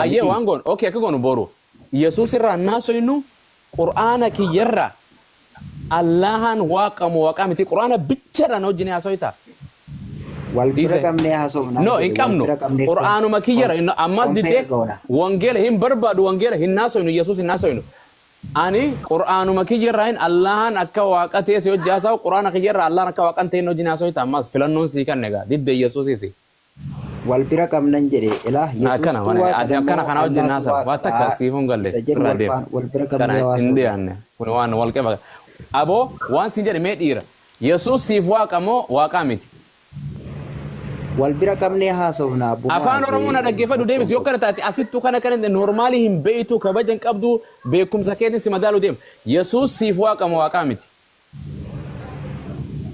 Hayyee miti. waan goonu okay akka goonu boru Yesuus irraa naasoynu Qur'aana kiyyarraa Allahaan waaqa moo waaqaa miti Qur'aana bicharraa na wajjin haasoyta. Wal bira Dhiise. qabnee haasofnaan No hin jedhe wal qabnu. bira qabnee Qur'aanuma kiyyarra ammas compare diddee goona. wangeela hin barbaadu wangeela hin naasoynu Yesuus hin naasoynu. Ani Qur'aanuma kiyyarraa hin Allahaan akka waaqa ta'e si hojii haasa'u Qur'aana kiyyarraa Allahaan akka waaqa hin ta'in hojii haasoyta ammas filannoon sii kanne egaa didde Yesuusiisi. Wal bira qabnan jedhe ilaa Akkana Yesuustu mana ati waaqadha akkana moo kana wajjin Allaatu haasa'u waan takka waaqadha siif hin galle isa jedhu irraa wal deema. faana wal bira Kana qabnee hin haasofna. dhiyaanne kun waan wal qaba. Aboo waan siin jedhe mee dhiira Yesuus siif waaqa moo waaqaa miti? Wal bira qabnee haasofna Afaan Abbumaas Oromoo na dhaggeeffadhu deebisi yoo rakkoon kana taate asittuu kana kana normaalii hin beektu kabaja hin qabdu beekumsa keetiin si madaalu deema. Yesuus siif waaqa moo waaqaa miti?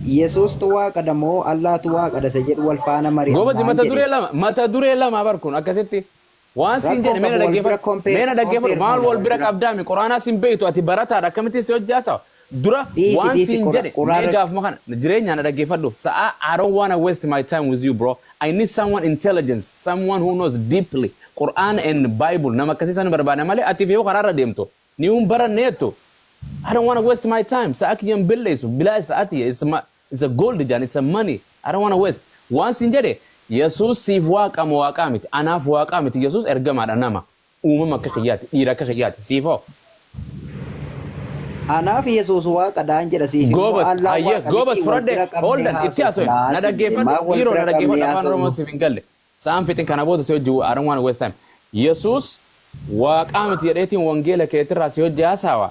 Yesuustu waaqadha moo Allaatu waaqadha isa jedhu wal faana Gobazi mari'annaan mata jedhe. duree lama mata duree lama bar kun akkasitti waan siin Rakkoon jedhe mee na qabu wal bira dhaggeeffadhu mee compare na dhaggeeffadhu compare maal goona wal wal bira bira. qabdaami quraanaa siin beektu ati barataadha akkamittiin si hojjaasa dura Dhiisi waan dhiisi siin jedhe mee quraana gaafuma kana jireenya na dhaggeeffadhu sa'a I don't wanna waste my time with you bro I need someone intelligence someone who knows deeply Quran and Bible nama akkasii san barbaada malee ati fi yoo karaarra deemtu ni hin baranne jettu I don't want to waste my time. Sa'a kiyya hin balleessu. Bilaa sa'aati. It's, ma, it's a gold jaan. It's a money. I don't want to waste. Waan siin jedhe Yesuus siif waaqa moo waaqaa miti. Anaaf waaqaa miti. Yesuus ergamaadha nama. Uumama akka kiyyaati. Dhiira akka kiyyaati. Siif hoo? Anaaf Yesuus waaqadhaan jedha siif immoo Goobas. Allaan Hayyee. waaqa Goobas miti wal fudhadhe. bira qabnee Holdan itti haasoyin. haasofnaa Na siin jedhe dhaggeeffadhu. maal wal Dhiiroo bira na qabnee dhaggeeffadhu. Afaan Oromoo haasofnu. siif hin galle. Sa'aan fixin kana booda si hojii I don't want to waste time. Yesuus waaqaa miti jedheetiin wangeela keetirraa si hojii haasaawa.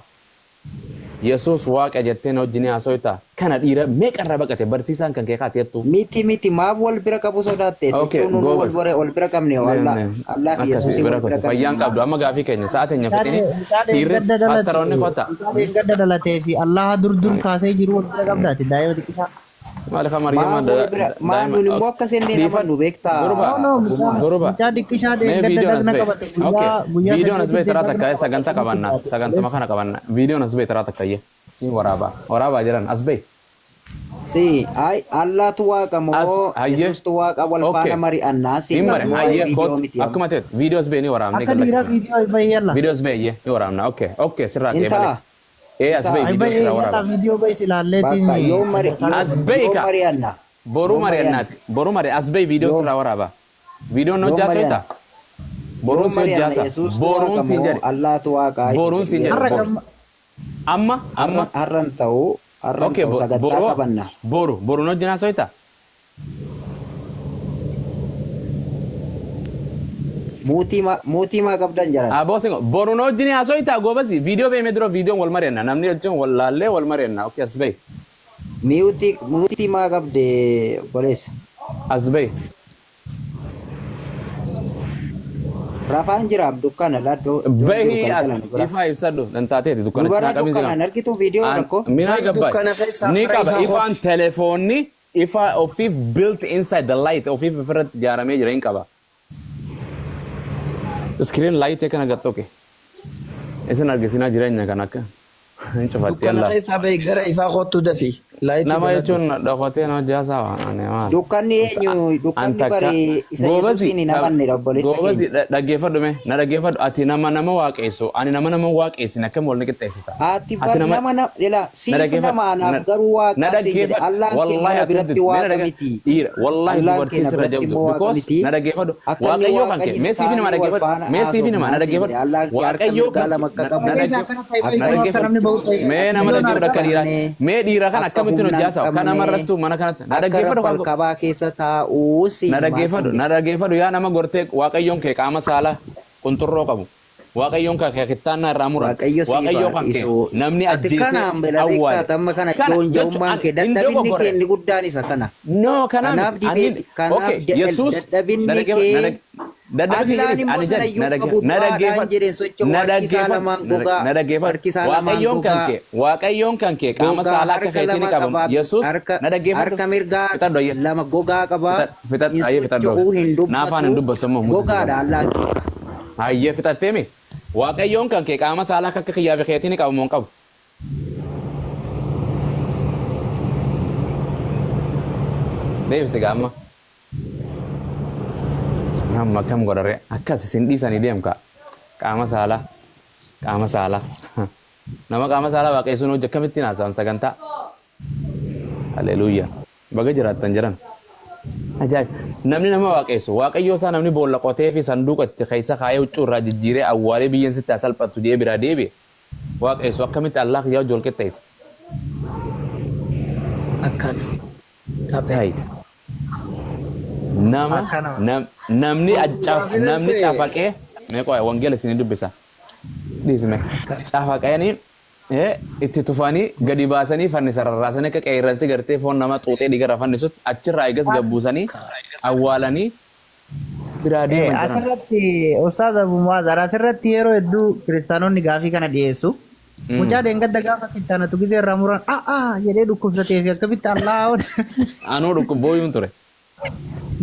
Yesuus waaqa jettee na wajjin haasoyta. Kana dhiira meeqarraa baqate barsiisaan kan kee kaati jettu. Miti miti maaf wal bira qabu sodaatte Okay, jechuun nu wal goobas. bira wal bira qabne Allah Deemne. Allah fi Akkasii Yesuusin bira wal bira kote. qabne Fayyaan qabdu amma gaafii keenya sa'a teenya Mucaa fixini. mucaa Dhiirri dheengadda dhalate paastaroonni kota. mucaa dheengadda dhalatee fi Allaha dur dur kaasee jiru wal bira qabdaati daa'ima xiqqishaa. Maali ka Maryama Maaf wal bira maa daa'ima nun immoo akka sennee dhiifadhu. namannu beektaa Gurba No no mucaa Abbumaas. gurba mucaa xiqqishaa mee dheengadda viidiyoon as dhagna ba'e. qabate Okay guyyaa guyyaa viidiyoon as ba'e saddeetitti taraa dhagna takka qabate saganta akkamitti qabanna baate sagantama kaleessa. kana qabanna viidiyoon as ba'e taraa takka iyyee siin waraabaa waraabaa jiran as ba'e. Si ay Allaatu waaqa As moo hayyee Yesuustu waaqa wal okay faana mari'annaa hin siin mare jedhe waa'ee hayyee viidiyoo kootu miti amma. akkuma ta'e viidiyoo as ba'e ni waraabne Akka gad dhiiraa lakkisna. viidiyoo bahi yalla. Viidiyoo as ba'e iyyee ni waraabna okay okay sirraa Hin ta'e malee. ta'a Ee hin as ba'i ta'a. Ay viidiyoo bahi sirraa yalla waraaba. viidiyoo bahi silaalleetiin Bakka yoo mari sagantaa As qabna. ba'i yoo ka mari'anna boruu yoo mari'anna mari'annaati boruu mari as ba'i viidiyoo yoo sirraa waraaba. Viidiyoon yoo hojjaa mari'anna seeta boruun yoo si mari'anna hojjaasa Yesuustu waaqa boruun siin moo jedhe Allaatu waaqa isa boruun jedhu siin jedhe Har'a yeroo boru gamma amma amma har'an ta'u har'an okay ta'u sagantaa boruu qabanna. boru boruun hojjinaa soita Muutii maa muutii maa qabdan jaran. Aboo singo boruun hojjinii haasoo goobasi viidiyoo beemee dura viidiyoon wal mari'anna namni wajjin wal laallee wal mari'anna okay as ba'i Miutii muutii maa qabde obboleessa. as ba'i Rafaan jira dukkana laddoo iddoon jiru Bahi as galgala nu bira. ifaa ibsadhu dantaateeti Nu dukkanatti bara naa qabin jira. dukkanaan argitu viidiyoo rakkoo. Minaa Bahi gabbaay dukkana keessaa ni kara qaba ifaa kootu. ifaan telefoonni ifa ofiif built inside the light ofiif ofirratti ijaaramee jira hin qaba. Screen light kana gad tuqe. Isin argisinaa jireenya kan akka hin cufatti Dukkana yalla. keessaa bahi gara ifaa kottu dafi. Laayitii Nama banadhu. jechuun dhokatee nama jaasaa waan ani maal. Dukkanni eenyu An dukkanni takka bari isa goobasi Yesuusiin hin amannedha obboleessa goobasi keenya. dhaggeeffadhu mee na dhaggeeffadhu ati nama nama waaqessu ani nama nama waaqessine akkam wal ni qixxeessita. Ati Ati bar nama nama na ila na siif dhaggeeffadhu nama na anaaf garuu na waaqaa siin jedhe dhaggeeffadhu Allaan kee wallahi mana ati biratti huddit mee na waaqa dhagge miti. dhiira wallahi Allaan dubartii keenya sirra biratti jabdu immoo waaqa because miti. na dhaggeeffadhu Akka inni waaqayyoo kan waaqa kee hin mee siif nama taane wal dhaggeeffadhu faana mee siif nama na haasofnaa siin jedhe dhaggeeffadhu Allaan kee harka waaqayyoo mirgaa kan lama kee akka na qabu na Dhageessa dhaggeeffadhu akkana fa'i na fa'i akka ta'uu akka dhaggeeffadhu namni bahu ta'e mee nama viidiyoon dhaggeeffadhu akka argama. dhiiraa qabne mee dhiira kan akka akkamittiin humna hin hojjaasawu kan qabne namarrattuu mana kanatti na akka dhaggeeffadhu rabbal kan kabaa keessa taa'uu siin na himaa siin dhaggeeffadhu jedhe. na dhaggeeffadhu yaa nama gortee waaqayyoon kee qaama saalaa qunxurroo qabu waaqayyoon kee kee kittaannaa irraa muran Waaqayyo siif waaqayyoo haa kan kee dhiisu. namni Ati ajjeesee kanaan bela awwaale beektaa amma kana kana jechuun joonja'ummaan an kee hin dadhabinni kee dogoggorre inni guddaan isa kana. no kanaa Kanaaf miti annin dibeeti kanaaf okay yesuus na dadhabinni dhaggeeffadhu na kee dhag dadhabbii kiyya Allaan jedhis immoo ani sana jedhi iyyuu na hin dhagge qabu na du'aadhaan dhaggeeffadhu jedheen socho'u na harki isaa dhaggeeffadhu lamaan na gogaa na dhaggeeffadhu harki isaa lamaan waaqayyoon kan gogaa kee waaqayyoon kan kee qaama gogaa saalaa akka harka keetii ni lama qabamu qaba yesuus harka na dhaggeeffadhu harka mirgaa fixadhu ayyee lama gogaa qaba fixadhu fixadhu hin ayyee fixadhu socho'uu hin naafaan hin dubbatu dubbattu ammoo muti si gogaadha qaba Allaan kee. Hayyee fixattee mi? Waaqayyoon kan kee qaama saalaa akka akka kiyyaa fi keetii ni qaba moo hin qabu? Deebisi gaa amma. Amma akkam godhare akkas isin dhiisanii deemka. Qaama saalaa. Qaama saalaa. Nama qaama saalaa waaqessuun hojii akkamittiin haasa'an sagantaa. Haleluuyaa. Baga jiraattan jiran. Ajaa'iba. Namni nama waaqessu waaqayyoo isaa namni boolla qotee fi sanduuqa itti keessa kaayee huccuu irraa jijjiiree awwaalee biyyeen sitti haa salphattu jedhee biraa deebi'e. Waaqessu akkamitti Allah kiyyaa wajji wal qixxeessa? Akkana. Taphee. Hayi. Nama Akkana. namni accaaf Gaaffiin namni ta'e cafaqee mee qoya wangeela isinii dubbisa. Dhiisme. Cafaqanii itti tufanii gadi baasanii fannisa rarraasanii akka qeerransi gartee foon nama xuuxee dhiigarra fannisutti achirraa eegas gabbuusanii awwaalanii biraa deeman jiran. Asirratti Ustaaz Abu Mu'aaz asirratti yeroo hedduu kiristaanonni gaafii kana dhiyeessu. Mucaa deengadda gaafa kittaanatu gizee irraa muran a'aa jedhee dhukkubsatee fi akkamitti Allah Anuu dhukkub booyuun ture.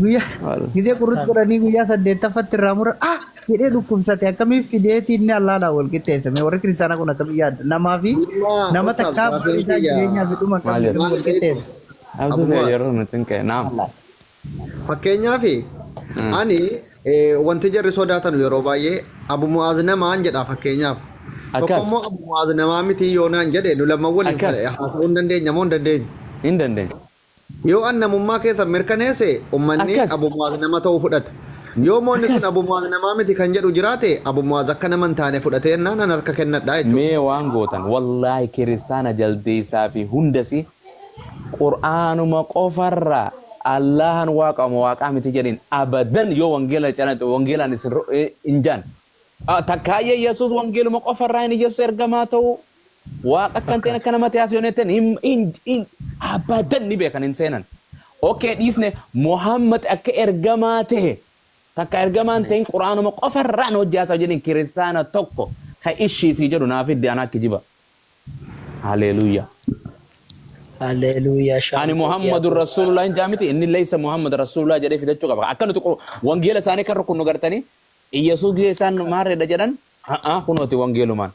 Guyyaa gizee qurrutti godhanii guyyaa saddeettaffatti irraa muran ah jedhee dhukkubsate akkamiif fideeti inni Allaadhaan wal qixxeessame? Warri kiristaanaa kun akkamiin yaadda? Namaa fi Amma nama Ustaaz takkaa gaaffiin isaa kiyya jireenyaa fi dhuma Maal akkamitti jedhu? wal maal beektu? qixxeessa? Abduu Abu ta'e Mu'aaz. yeroo nuti hin ka'e naam. Allah. Fakkeenyaaf ani wanti jarri sodaatan yeroo baay'ee Abu Mu'aaz namaan jedha fakkeenyaaf. Tokko Akkas. immoo Abu Mu'aaz namaa miti yoo naan jedhe nu lamman waliin Akkas. haasa'uu hin dandeenya moo hin dandeenyu? Hin dandeenye. Yoo an namummaa keessan mirkaneesse ummanni Akkas. Abu Mu'aaz nama ta'uu fudhata. Yoo immoo inni sun Akkas. Abu Mu'aaz namaa miti kan jedhu jiraate Abu Mu'aaz akka nama hin taane fudhatee jennaan an harka kennadha jechuudha. Mee waan gootan wallaahi kiristaana jaldeessaa fi hundasi qur'aanuma qofarraa Allahan waaqama waaqaa miti jedhin abadan yoo wangeela cana wangeelaan isin hin jaan. Takkaayyee Yesuus wangeeluma qofarraa inni Yesuus ergamaa ta'uu waaqa akka hin ta'in akka nama ta'e yoo jettan hin hin hin abadan ni beekan hin seenan. Okay, dhiisne Muhammad akka ergamaa ta'e takka ergamaa hin ta'in quraanuma qofarraan hojii haasaa jedhin kiristaana tokko ka ishii sii jedhu naaf iddi anaa kijiba. Haleluuyaa. Haleluuyaa. Ani Shaanqoo Muhammadur dhiyaatu. Rasulullah hin jaamiti inni laysa Muhammad Rasulullah jedhee fidachuu qaba. Akka nuti wangeela isaanii kan rukunnu gartanii Iyyasuus gisee isaan maarreedha jedhan ha'a kunooti wangeelumaan.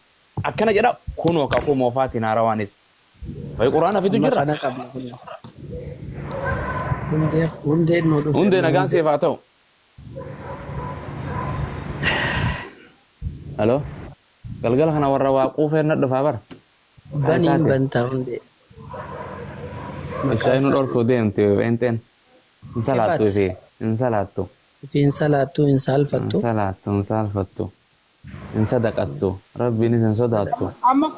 Akkana jedha kunoo kakuu moofaatiin haarawaanis. Wayi quraana fitu Amma jirra. kana qabna kunoo. Hundee hundeen nu dhufe. Hundee nagaan Hundee. siif haa ta'u. Halo. Galgala kana warra waa quufeen na dhufaa bara. Baniin Isaati. bantaa hundee. Maqaa Ishee nu isaa. dhorkuu deemti eenteen. Hin salaattu Kifaat. ishee. Hin salaattu. Ifiin salaattu hin Hin saalfattu. salaattu hin saalfattu. Hin sadaqattu. Rabbiinis hin sodaattu. Amma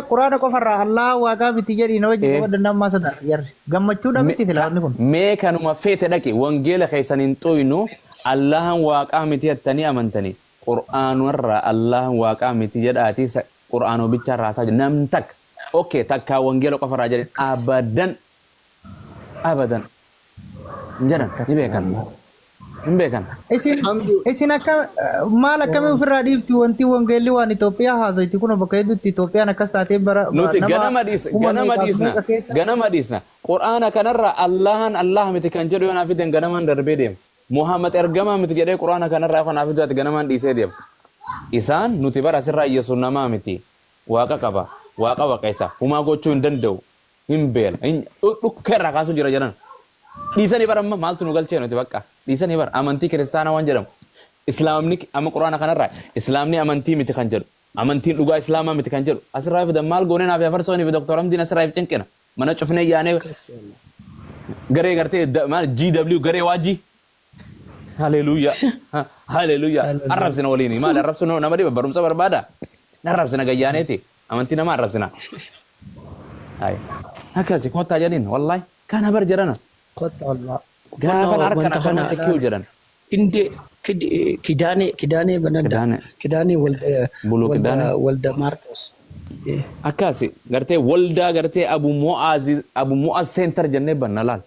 quraana qofarraa Allah waaqaa miti jedhii na wajjin qabadda nammaa sodaata jarri. Gammachuudha miti tilaawonni kun. Mee kanuma feete dhaqi wangeela keessan hin xuynu Allahan waaqaa miti jettanii amantanii qur'aanumarraa Allahan waaqaa miti jedhaatii qur'aanuma bichaa raasaa jiru namni takka okay takkaa wangeela qofarraa jedhe abadan abadan hin jedhan ni beekan hin beekan. Isin isin akka maal akkamii ofirraa dhiifti wanti wangeelli waan Itoophiyaa haasoyti kun bakka hedduutti Itoophiyaan akkas taatee bara Nuti nama ganama dhiisna kuma ganama meeqaaf dhiisna meeqa keessa ganama dhiisna qur'aana kanarra Allahan Allah miti kan jedhu yoo naa fiden ganamaan darbee deema. Muhammad ergamaa miti jedhee qur'aana kanarraa yoo naa fidu ati ganamaan dhiisee deema. Isaan nuti bara asirraa Yesuus namaa miti waaqa qaba waaqa waqeessa humaa gochuu hin danda'u hin beela hin dhukkee irraa kaasuu jira jedhan. Dhiisanii bara amma maaltu nu galchee nuti bakka dhiisanii bara amantii kiristaanaa waan jedhamu. Islaamni amma quraana kanarraa islaamni amantii miti kan jedhu amantiin dhugaa islaamaa miti kan jedhu asirraa fidan maal goonee naaf afarsoonii fi doktor Hamdiin asirraa if cinqina mana cufnee yaanee garee gartee maal GW garee waajii. Haleluuyaa haleluuyaa arrabsina waliini maal arrabsinu nama dhiba barumsa barbaada arrabsina gayyaaneeti amantii nama arrabsina. Ay akkasi kottaa jedhin wallahi kana bar jedhana Kottaa olmaa. gaafan harkan Wanta kana akkanumatti kiyu jedhan. Inde kidaanee kidaanee banadda. Kidaanee. Kidaanee walda Buluu walda Kidaanee. walda Maarqos. Akkasi gartee waldaa gartee Abu Mu'aaz Abu Mu'aaz center jennee banna laal.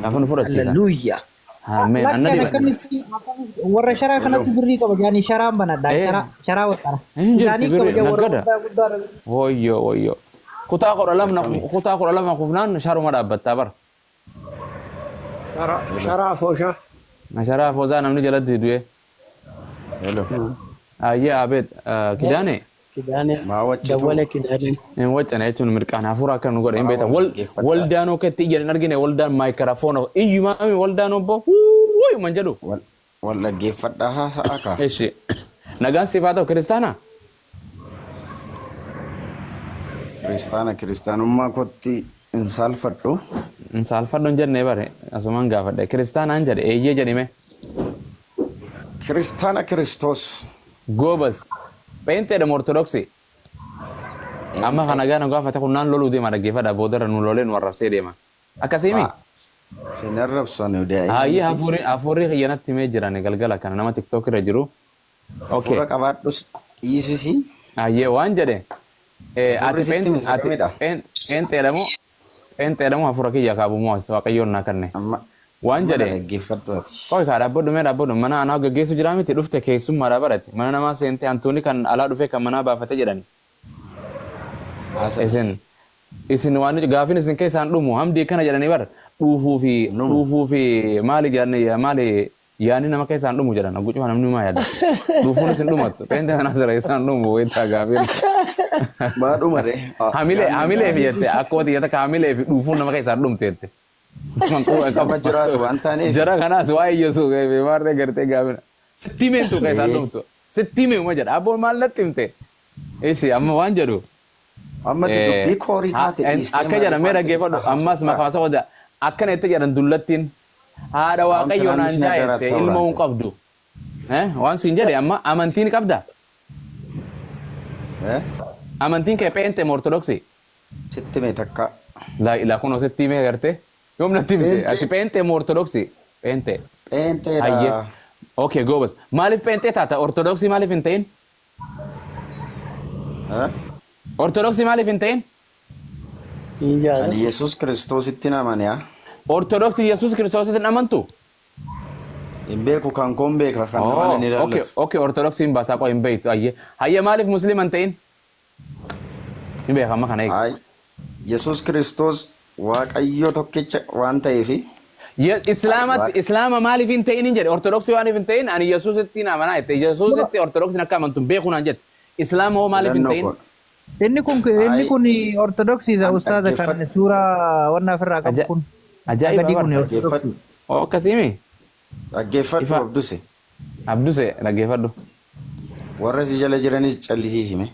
Gaafa nu fudhachiisan. Hallelujah. Ameen. Anna Lakkeen dhiba. akkamitti warra sharaa kanatti birrii qaba jedhanii sharaan banadha. Eh. Sharaa sharaa waxxara. Hin jirti Isaanii birrii, qaba jedhan warra naggada. guddaa guddaa. Woyyoo woyyoo. Kutaa 12 kutaa 12 kufnaan sharuma dhaabbattaa bara. Sharaa fooshaa. Sharaa foozaa namni jalatti du'e. Hello. Ayyee Abeet Kidaane. Kidaanee. Maa waccitu? Dawwale Kidaanee. Hin waccane jechuun mirqaan hafuura akka nu godhe hin beektan. Dhaggeeffadhaa. Waldaanoo keetti iyyan hin argine waldaan maayikiraafoona iyyumaami waldaan obbo wuuyi man jedhu. Wal dhaggeeffadhaa haasa'a kaa. Eshi. Nagaan siif haa ta'u, kiristaana? Kiristaana, kiristaanummaa kootti hin saalfadhu. Hin saalfadhu hin jenne bare, asumaan gaafadhe. Kiristaanaan jedhe, eeyyee jedhime. Kiristaana Kiristoos. Goobas. Pheenxeedha moo Ortodoksii? Amma kana gaana gaafate kunnaan loluu deema, dhaggeeffadha, boodarra nu lolee nu arrabsee deema. Akkasiimi? Sin arrabsu ani daa'ima Hayyee. miti. Hafuurri kiyya natti himee jiran galgala kana nama TikTok irra jiru. Okay. Hafuura qabaadhus dhiisisi. Hayyee, waan jedhe. Hafuurri Ati sitti hime ati sagamidha. Pheenxeedha moo hafuura kiyya kaabu moo Waaqayyoon naa kenne. Amma Waan amma na jedhe. dhaggeeffadhu ati. Qoy kaa, dhaabbadhu mee, dhaabbadhu. Mana anaa gaggeessu jira miti, dhufte keessummaadha barate. Mana namaa seente, hantuunni kan alaa dhufee kan manaa baafate jedhani. Haasa. Isin waan gaafin isin keessaan dhumu hamdii kana jedhanii bar dhuufuu fi Numu. dhuufuu fi maali jedhani, maali yaani nama keessaan dhumu jedhan, gucuma namni maa yaada. Dhuufuun isin dhumattu. Pheenxee kanaa sira isaan dhumu wayitaa gaafin. Maa dhumare? Hamilee hamilee fi jette, akkuma xiyyata ka hamilee fi dhuufuun nama keessaan dhumte jette. Nama jiraatu waan taaneef. Jara kanaas waa'ee Yesuus maarree gartee gaafina. Sitti himeentu keessaan dhumtu. Sitti himeuma jedha. Abboon maal natti himte? Ishi, amma waan jedhu. Amma dubbii koorii taate dhiistee Akka jedhan mee maaliif waan dhaggeeffadhu. ta'e Ammas haasoftaa? maqaa soqoda. Akkana itti jedhan dullattiin. Haadha Waaqayyoo naan ትናንሽ ነገር jaa jette አታውራ ilmoo hin አንተ። qabdu. Waan siin jedhe, amma amantiin qabda? Eh? Amantiin kee pheenxee moo Ortodoksii? Sitti hime takka. Laa ilaa, kunoo sitti himee gartee. Yoom natti himte? Pheenxee. Ati pheenxee moo Ortodoksii? Pheenxee. Pheenxeedha. Hayyee. Okay, goobas. Maaliif pheenxee taata? Ortodoksii maaliif hin ta'in? Eh? Ortodoksii maaliif hin ta'in? Hin jaala. Ani Yesuus Kiristoositti amane. Ortodoksii Yesuus Kiristoositti hin amantu? Hin beeku, kan koon beeka, kan namaan hin Okay, ilaallatu. okay, Ortodoksiin baasaa qoo hin beektu. Hayyee. Hayyee, maaliif Musliima hin ta'in? Ni beeka amma kana eegi. Ay, Yesuus Kiristoos Waaqayyo tokkicha waan ta'eefi. Islaamatti, Islaama maaliif hin ta'in hin jedhe. Ortodoksii maaliif hin ta'in? Ani Yesuusitti hin amanaa jette. Yesuusitti Ortodoksiin akka amantu hin beeku naan jette. Islaama hoo maaliif hin Filannoo ta'in? koodha. Inni Ay. kun Ortodoksii isa An ustaaza kan suuraa wanna ofirraa qabu kun. Ajaa'iba Gadii kun bara. Ortodoksii. Oo, akkasiimi? Dhaggeeffadhu. Ifa. Abduse. Abduse, dhaggeeffadhu. Warra si jala jiranis callisiisime.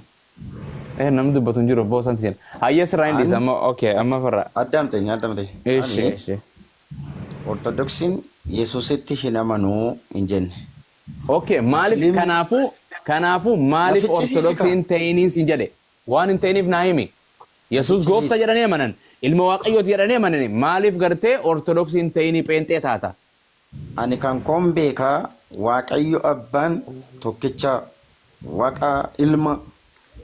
Namni dubbatu hin jiru, obbo san siin. Hayyee, sirraa hin dhiisa amma, okay, amma farra. Addaamte, addaamte. Ishi, Ani ishi. Ortodoksiin Yesuusitti hin amanuu hin jenne. Okay, maaliif kanaafuu maaliif Na ficcisiisi Ortodoksii hin ta'iniin siin jedhe? Waan hin ta'iniif naa himi. Yesuus ficcisiisi. Gooftaa jedhanii amanan. Ilma Waaqayyooti jedhanii amanani. Maaliif gartee Ortodoksii hin ta'inii pheenxee taata? Ani kan koon beekaa, Waaqayyo Abbaan tokkicha, Waaqa Ilma,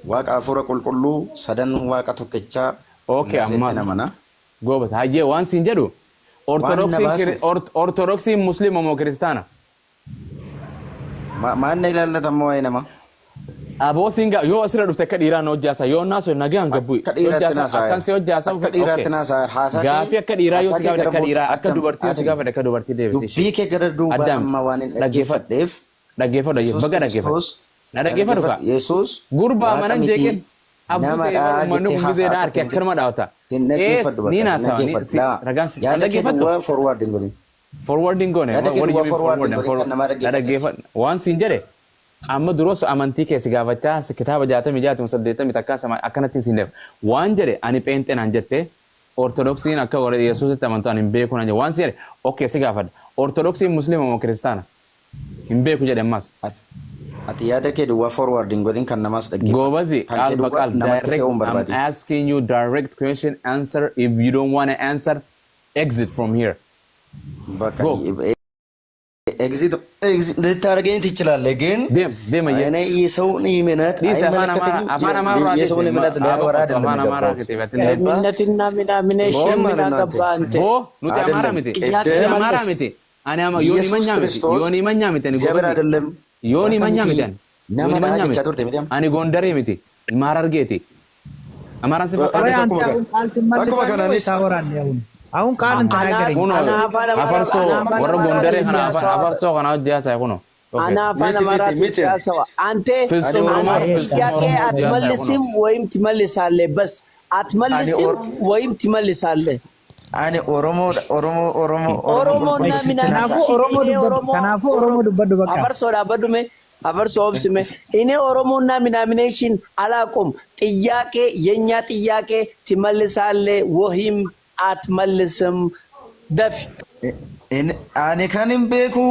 Waaqa Hafuura Qulqulluu, sadan Waaqa tokkichaa Okay, Sillaaseetti ammas. amana. Goobas. Hayyee, waan siin jedhu. Waan na baasuuf. Ortodoksiin Musliima moo Kiristaana? Maal na ilaallata ammoo waa'ee namaa? Aboo, siin yoo asirra dhufte akka dhiiraa na hojjaasa, yoo naaso nagaan gabbu'i. Akka dhiiraatti naasaa. Akkan si hojjaasa. Akka dhiiraatti naasaa. Haasaa kee Gaafii akka dhiiraa yoo haasaa si kee gaafate gara akka dhiiraa, akka Addam dubartii yoo si Adam gaafate akka dubartii deebisi. Dubbii kee gara duubaa Addam amma waan hin dhaggeeffadhu. dhaggeeffadheef Dhaggeeffadhu, Yesuus baga dhaggeeffadhu. Kiristoos Na dhaggeeffadhu kaa. Yesuus Gurbaa Waaqa manan miti, jeeqin. Abduu namadha uummanni jettee kun gizee haasa'aa arke turte miti. akkanuma dhaawata. Sin dhaggeeffadhu Ni bakka sin naasawa ni dhaggeeffadhu. Laa, ragaan si yaada kee dhaggeeffattu. duwwaa forward hin godhin. Forwarding goone. Yaada kee What do you duwwaa mean forward hin forward? godhin, kan namaa Na dhaggeeffadhu. dhaggeeffadhu. Waan siin jedhe, amma duros amantii kee si gaafachaa si kitaaba 66 80 takkaa sama akkanatti siin deema. Waan jedhe, ani pheenxee naan jette, Ortodoksiin akka warra Yesuusitti amantu ani hin beeku naan jedhe. Waan si jedhe, okay, si gaafadha. Ortodoksiin Musliima moo Kiristaana? Hin beeku jedhe ammas. Ati yaada kee duwwaa forward hin godhin, kan namaas dhaggeeffadhu. Gobazi, Kan kee qaal duwwaa baqaal, namatti direct. fe'uu hin I'm barbaadin. asking you direct question, answer. If you don't want to answer, exit from here. በቃ Go. Exit ልታደርገኝ ትችላለህ፣ ግን Deem, deema. እኔ የሰውን እምነት Dhiisa, afaan አይመለከተኝም። Afaan Amaaraa የሰውን እምነት ሊያወራ አይደለም afaan Amaaraa የገባሁት። kete. ገባህ? እምነትና ምናምኔሽን ቦ ምን ማለት ነው አገባ አንተ? Boo, nuti Amaaraa አይደለም። miti. ጥያቄ Nuti Amaaraa መልስ። miti. Ani ama yooni ኢየሱስ manyaa miti. ክርስቶስ Yooni manyaa miti. Ani እግዚአብሔር gobazi. አይደለም Yooni ዋቃ manyaa miti miti ani. Yooni namadha manyaa jechaa miti. turte miti amma? Ani Gondaree miti. Ilma Harargeeti. Amaaraan si ቆይ fakkaata. አንተ Akkuma አሁን ቃል akkuma ትመልሳለህ kanaanis ወይስ ታወራለህ? አሁን ቃል Ana ተናገረኝ። Kunoo ana afaan Amaaraa afarsoo ana afaan warra Gondaree Amaaraatiin kana haasawa. afarsoo kana hojii haasaa kunoo. Okay. Ana afaan miti miti Amaaraatiin miti haasawa. አንተ ፍጹም ani Oromoo Oromoo አንተ ፍጹም ጥያቄ Oromoo hojii haasaa kunoo. አትመልስም ወይም ትመልሳለህ? በስ ani አትመልስም Or ወይም ትመልሳለህ? Ani Oromoodha. Oromoo, Oromoo, Oromoo Oromoon qulqulluu sitti nomination Kanaafuu Oromoo እኔ dubbadhu. ኦሮሞ Kanaafuu Oromoo dubbadhu bakka. አፈርሶ ዳበዱሜ አፈርሶ ኦብስሜ እኔ ኦሮሞና ምናምኔሽን አላቁም። ጥያቄ የኛ ጥያቄ ትመልሳለ ወይም አትመልስም? ደፊ Ani kan hin beeku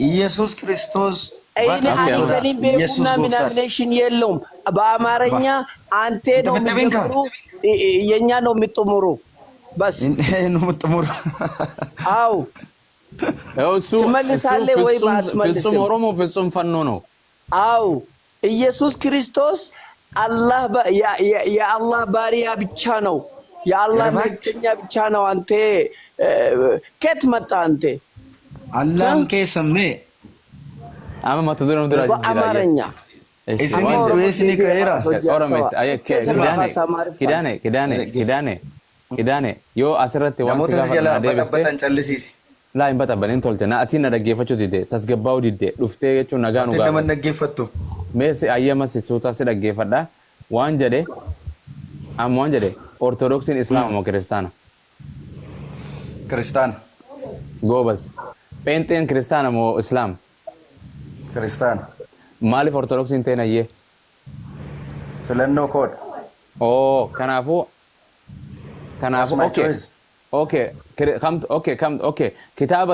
Iyesuus Kiristoos እኔ Waaqa Okay, አንተን guutuudha. ቤኩና Iyesuus gooftaadha. ምናምኔሽን የለውም። በአማርኛ አንቴ ነው Intabitta የሚጀምሩ የኛ ነው የሚጥምሩ። በስ Nu xumuru. አው ያው እሱ እሱ ትመልሳለህ ወይም ፍጹም ፍጹም አትመልስም? ኦሮሞ ፍጹም ፈኖ ነው። አው ኢየሱስ ክርስቶስ አላህ የአላህ ባሪያ ብቻ ነው። የአላህ Yerbaach መልእክተኛ ብቻ ነው። አንተ ከየት መጣ አንተ? Allaan keessan mee Amma mata duree nu dura jijjiira. በአማርኛ Eshi isinii waan ኦሮሞ du'ee jedhu isinii ka'eera. Oromees ayya Kidaane Kidaane Kidaane Kidaane Kidaane yoo asirratti waan si Namoota si gaafadhu jalaa na deebiste baxabbatan callisiisi. laa hin baxabban hin tolche na atiin na dhaggeeffachuu didde tasgabbaa'uu didde dhuftee jechuun nagaa nu Ati nama gaafate. dhaggeeffattu. Mee si ayyama si suutaa si dhaggeeffadha waan jedhe amma waan jedhe ortodoksiin islaama moo kiristaana? Kiristaana. Goobas. Pheenxeen kiristaana moo islaama? Kiristaana. Maaliif ortodoksiin ta'in ayyee? Filannoo koodha. Oo kanaafuu That's kanaafuu my okay. choice. Okay, kamtu okay kamtu okay kitaaba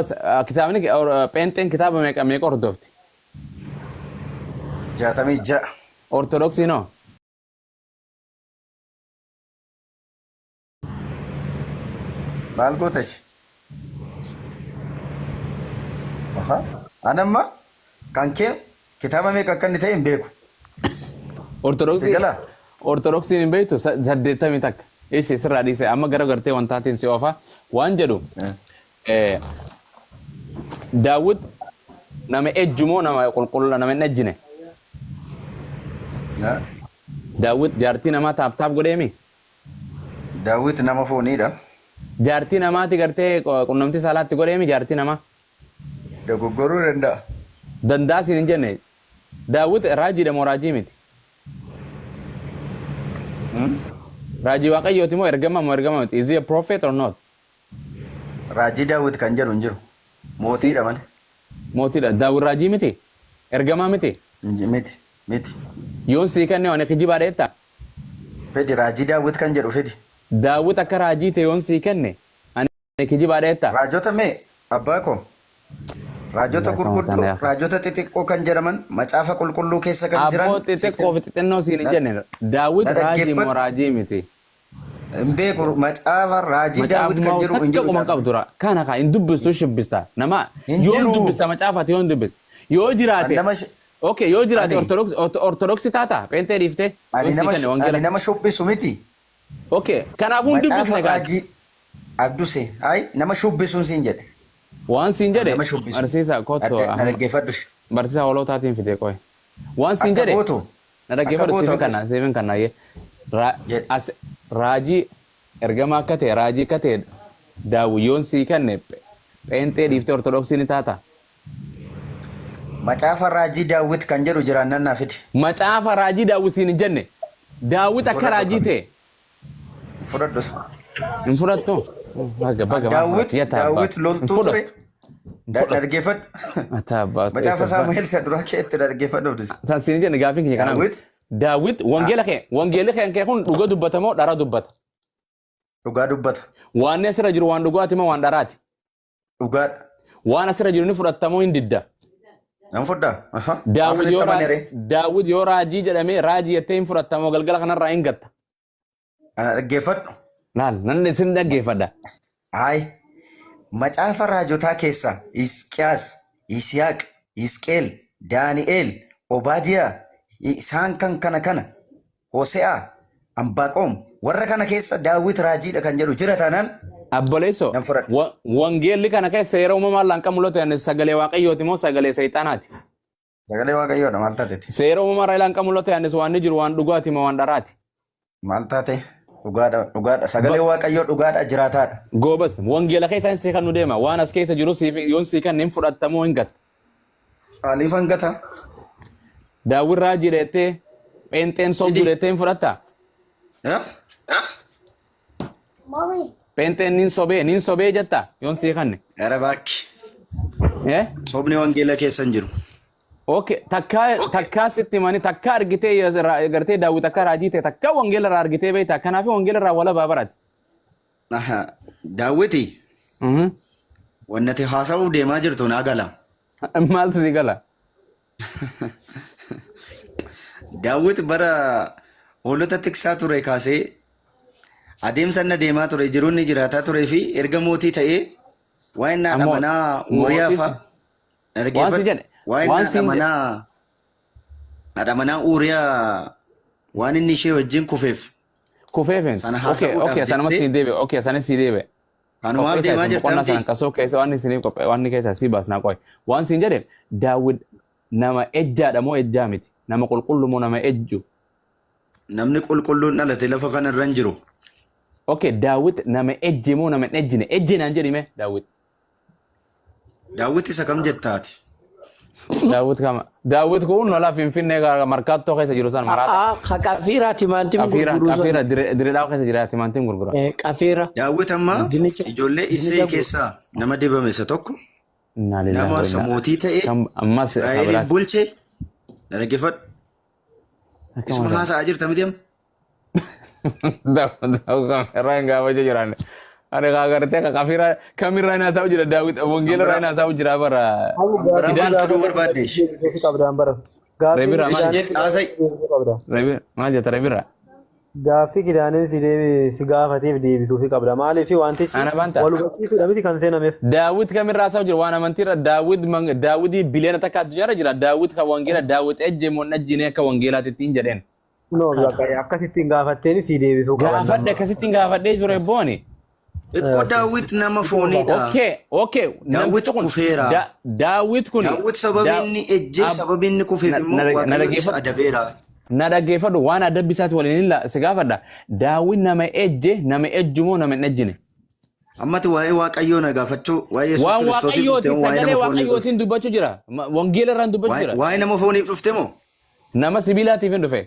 kitaabni pheenxeen kitaaba meeqa meeqa hordofti? 66. Ortodoksiin hoo? Maal goota ishee? Aha. Ani amma kan kee kitaaba meeqa akka inni ta'e hin beeku. Ortodoksii Galaa? Ortodoksiin hin beektu 81. Ishee sirraa dhiise amma gara gartee wantaatiin si oofa waan jedhu Daawit nama ejjumoo nama qulqulluu nama hin ejjine. Daawit jaartii namaa taap taap godheemi. Daawit nama fooniidha. Jaartii namaati gartee qunnamtii saalaatti godheemi jaartii namaa. Dogoggoruu danda'a. Danda'a siin hin jenne. Daawit raajiidha moo raajii miti? Raajii waaqayyooti moo ergama moo ergama miti? Is he a prophet or not? Raajii Daawit kan jedhu hin jiru. Mootiidha malee. Mootiidha. Daawit raajii miti? Ergamaa miti? Miti. Miti. Yoon sii kenne waan kijibaa dheetta? Fedi raajii Daawit kan jedhu fedi. Daawit akka raajii ta'e yoon sii kenne ani kijibaa dheetta? Raajota mee abbaa koo raajota gurguddoo raajota xixiqqoo kan jedhaman macaafa qulqulluu keessa kan jiran Abboo xixiqqoo fi xixinnoo siin hin jenne. Daawit Na raajii moo dhaggeeffadhu. raajii miti? Hin beeku macaafa raajii Daawit kan Macaafuma jedhu hin takka jiru. quban qabdu dura. Kana kaa hin dubbistu shubbista. Nama Hin yoon jiru. dubbista macaafati yoon dubbista. Yoo jiraate Nama okay yoo jiraate Ani- ortodoksii taata pheenxee dhiiftee ani yoon sii nama kenne ani wangeela. nama shubbisu miti. Okay kanaafuu hin Macaafa dubbisne kaa. raajii Abduse ay nama shubbisuun siin jedhe. Waan siin jedhe Nama shubbisu. barsiisa kottu Na dhaggeeffadhu. barsiisa hoolotaatiin fide qoy. Waan siin Akka jedhe gootu. na dhaggeeffadhu Akka gootu siifin kanna akkas. siifin kanna ayyee. Jedhe. As raajii ergama akka ta'e raajii akka ta'e Daawit yoon sii kenne pheenxee dhiiftee ortodoksii ni taata. Macaafa raajii Daawit kan jedhu jiraannan naa fidi. Macaafa raajii Daawit siin hin jenne. Daawit akka Fudhadhu raajii ta'e Fudhadhu. hin fudhattu. Baga baga maal Daawit fudhatte? Yatta Daawit abbaatu. Hin loltuu ture. fudhattu. Hin fudhattu. Dhaggeeffadhu. Ata abbaatu. Macaafa Eessa abbaa? Saamu'eel isa duraa keetti dhaggeeffadhu. Abduse. San siin hin jenne gaafiin kiyya kanaa miti. Daawit Daawit wangeela kee wangeelli kee kee kun dhuga dubbata moo dhara dubbata? Dhugaa dubbata. Waan asirra jiru waan dhugaati moo waan dharaati? Dhugaadha. Waan asirra jiru ni fudhatta moo hin didda? Nan fudhaa. Aha. Daawit Maaf yoo itti amanere? Daawit yoo raajii jedhamee raajii jettee hin fudhatta moo galgala kanarraa hin gatta? Ana dhaggeeffadhu. Laal nan isin dhaggeeffadha. Ayi. Macaafa raajotaa keessaa Hisqiyaas, Yisihaaq, Hisqeel, Daani'el, Obaadiyaa, isaan kan kana kana, Hose'aa, Ambaaqoom, warra kana keessa Daawit raajiidha kan jedhu jira taanaan Abboleessoo nan fudhadha. Wangeelli kana keessa yeroo uumamaan laan qabu mul'atu sagalee waaqayyooti moo sagalee seexanaati? Sagalee waaqayyoodha maal taateeti? Seera uumamaa irraa ilaan mul'atu yaanis waan ni jiru waan dhugaati moo waan dharaati? Maal taate? Dhugaadha, dhugaadha. Sagalee waaqayyoo dhugaadha jiraataadha. Goobas wangeela keessa hin seekan nu deema waan as keessa jiru siif yoon siikan hin fudhattamoo hin gatta. Maaliif hangata? Daawwin raajii dheettee pheenxeen sobduu Fidi. dheettee hin fudhattaa? Eh? Pheenxeen nin sobee nin sobee jetta yoon sii kanne. Gara baakki. Eh? Sobni wangeela keessa hin jiru. Okay, takkaa takkaa sitti himanii takkaa argitee gartee Daawit akka raajii ta'e takkaa wangeela irraa argitee beektaa kanaafuu wangeela irraa walabaa barate. Aha. Daawwiti wanni ati haasa'uuf deemaa jirtu naa gala. Maaltu si gala? Daawwit bara hoolota tiksaa ture kaasee adeemsa inni adeemaa ture jiruu inni jiraataa turee fi erga mootii ta'ee waa'een haadha Ammoo manaa Uuriyaa mootii fa'a waan si dhaggeeffadhu. jedhe Waa'een waan haadha siin jedhe manaa haadha manaa Uuriyaa waan inni ishee wajjin kufeef kufeefin. sana Okay, haasa'uudhaaf okay, sanumatti jettee siin deebi'e. Okay, sanis si deebi'e. kanumaaf Qophee deemaa isaa jirta boqonnaa miti. sanan kasoo keessa waan isiniif qophee waan keessa si baasnaa qoy. Waan siin jedhe Daawit nama ejjaadha moo ejjaa miti? Nama qulqullu moo nama ejju? Namni qulqulluun dhalate lafa kana irra hin jiru. Okay, Daawit nama ejje moo nama hin ejjine? Ejje naan jedhi mee Daawit. Daawwit isa kam jettaati? Daawit kama? Daawit kun lolaa Finfinnee markaattoo keessa jiru san maraata. Aa, qafiira timaatim Qafiira gurguruu qafiira sun. direedhaa keessa jira timaantiin gurgura. Qafiira. Daawwit amma Dinnicha ijoollee dinnicha Isseey gurguru. keessaa nama dibame isa tokko Innaa lillahi nama wa isa innaa. mootii ta'e Kam ammas Israa'eliin kabiraati. bulche dhaggeeffadhu. Akkam Isuma godhan? haasa'aa jirta miti amma? Kameraan gaafachuu jiran. Ani kaa gartee ka kafiraa kamirraa hin haasa'u jira Daawit wangeela irraa hin haasa'u jira bara. Abu Kan biraa gaaffii maal fiduu gaafate barbaadde irratti ishee? deebisuufi qabdaan bara. Gaaffii Reebira inni maal Ishi Kidaanee jedhi si haasa'i. gaafateef deebisuu qabda. Reebira maal jetta reebira? Gaaffii Kidaaneen si deebi si gaafateef deebisuufi qabda. Maaliif wantichi Ana baanta. wal hubachiisuudha miti kan seenameef. Daawit kamirraa haasa'u jira waan amantiirra Daawit Daawidii biliyoona takka addunyaarra jira Daawit kan wangeela Daawit ejje moo hin ejjine akka wangeelaatitti hin jedheen. No, Kana. bakka akkasittiin gaafatteen si deebisuu qaban Gaafadhe nama. akkasittiin gaafadhee ture booni. Xiqqoo Daawwit nama fooniidha. Okay, okay. Daawwit Namtichi kun kufeera. Daawit kun Daawwit sababii inni ejjee sababii inni kufeef immoo na Waaqayyo isa dhaggeeffadhu. adabeera. Na dhaggeeffadhu waan adabbi isaati waliin hin si gaafadha. Daawit nama ejje nama ejju moo nama hin ejjine? Ammati waa'ee Waaqayyoo na gaafachuu waa'ee Yesuus Waan Kiristoosiif dhufte waaqayyootiin moo waa'ee sagalee nama fooniif dhufte? waaqayyootiin dubbachuu jira. Wangeela irraan dubbachuu jira. Waa'ee nama fooniif dhufte moo? Nama sibiilaatiif hin dhufe.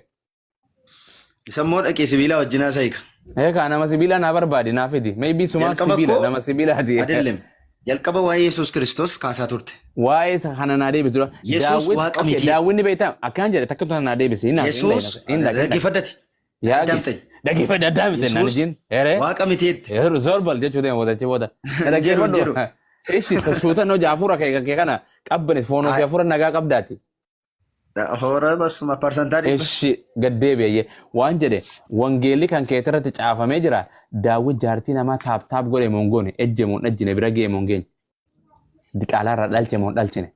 Isa immoo dhaqee sibiilaa wajjin haasa'i ka. Eegaa nama sibiilaa naa barbaadi naa fidi. Maybe sumaa Jalqaba sibiila koo nama sibiilaati. adelem. Jalqaba waa'ee Yesuus Kiristoos kaasaa turte. Waa'ee isa kana naa deebisi dura. Yesuus Daawwit waaqa okay miti. daawwinni beektaa akkaan jedhe takka tuna naa deebisi. Hin Yesuus hin hin dhaggeeffadhati. Yaa Addaamte. dhaggeeffadhe addaamte naan Yesuus ijin. Eree. waaqa mitiitti. Yeroo zorbal jechuu deema booda achi booda. Hin jedhu hin jedhu. Ishi suuta hojii hafuura kee kana qabbane foonoo fi hafuura nagaa qabdaati. Hoora basuma parsantaa 100. Ishi gaddeebi'e waan jedhe wangeelli kan keetirratti irratti caafamee jira. Daawwit jaartii namaa taap taap godhe moo hin goone ejje moo hin ejjine bira ga'e moo hin geenye. Diqaalaa irraa dhalche moo hin dhalchine.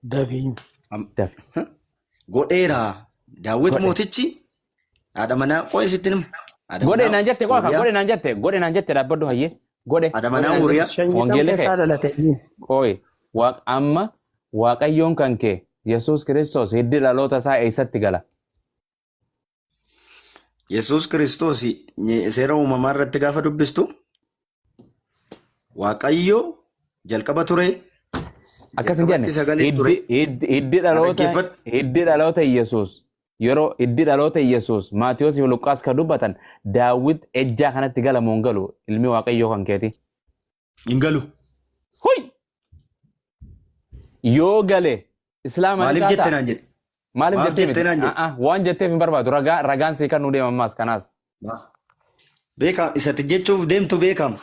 Dafii. Dafi. Godheera. Daawwit Godhe. mootichi haadha manaa qo'ee sitti nima. Haadha Godhe manaa naan jette qofa Uuriyaa. godhe naan jette godhe naan jette dhaabbadhu hayyee. Godhe. Haadha Godhe manaa naan Uuriyaa. jette. Shanyitam Wangeelli kee. keessaa dhalate. Qoy waaq amma waaqayyoon kan kee Yesuus Kiristoos hiddi dhaloota isaa eessatti gala? Yesuus Kiristoos seera uumamaa irratti gaafa dubbistu Waaqayyo jalqaba ture. Akkas hin jenne Jalqabatti sagalee ture. hiddi dhaloota Dhaggeeffadhu. hiddi dhaloota Yesuus yeroo hiddi dhaloota Yesuus Maatiyoosi fi Luqqaas kan dubbatan Daawit ejjaa kanatti gala moo hin galu ilmi Waaqayyoo kan keeti. Hin galu. Huy! Yoo gale Islaama ni Maaliif jette taataa? naan jedhe? Maaliif Maaf jettee jettee miti? naan jedhe? Ah, ah, waan jetteef hin barbaadu. Ragaan sii kan nu deema ammaas kanaas. Beekam isatti jechuuf deemtu beekama.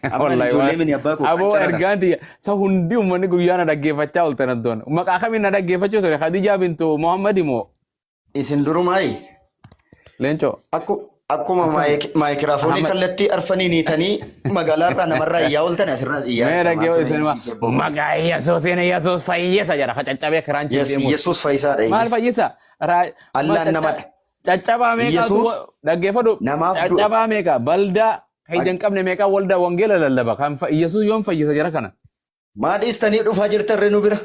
Amma Wallahi ijoollee waan mini abbaa koo aboo qancaradha. ergaan tiyya sa hundi uummanni guyyaa na dhaggeeffachaa ooltan addoon. Maqaa kamiin na dhaggeeffachuu ture? Khadijaa bintu Muhammad moo? Isin durumaayi Leencoo. Akkuma maayikiraafoonii Ahmad. kallattii arfaniin hiitanii magaalaarraa namarraa iyyaa ooltan asirraas iyyaa Mee jirta. dhaggeeffatu Maaltu na isin iyyisiise boo? maqaa Yesuusiin Yesuus fayyisa jedha. Caccabee kiraanchii Yes, deemuun. Yesuus fayyisaadha. Maal fayyisa? Allaan namadha. Caccabaa meeqaatu Yesuus dhaggeeffadhu. namaaf du'e. Caccabaa meeqa baldaa hidda hin qabne meeqa waldaa wangeela lallaba. Kan Yesuus yoom fayyisa jara kana? Maa dhiistanii dhufaa jirtan ree nu bira?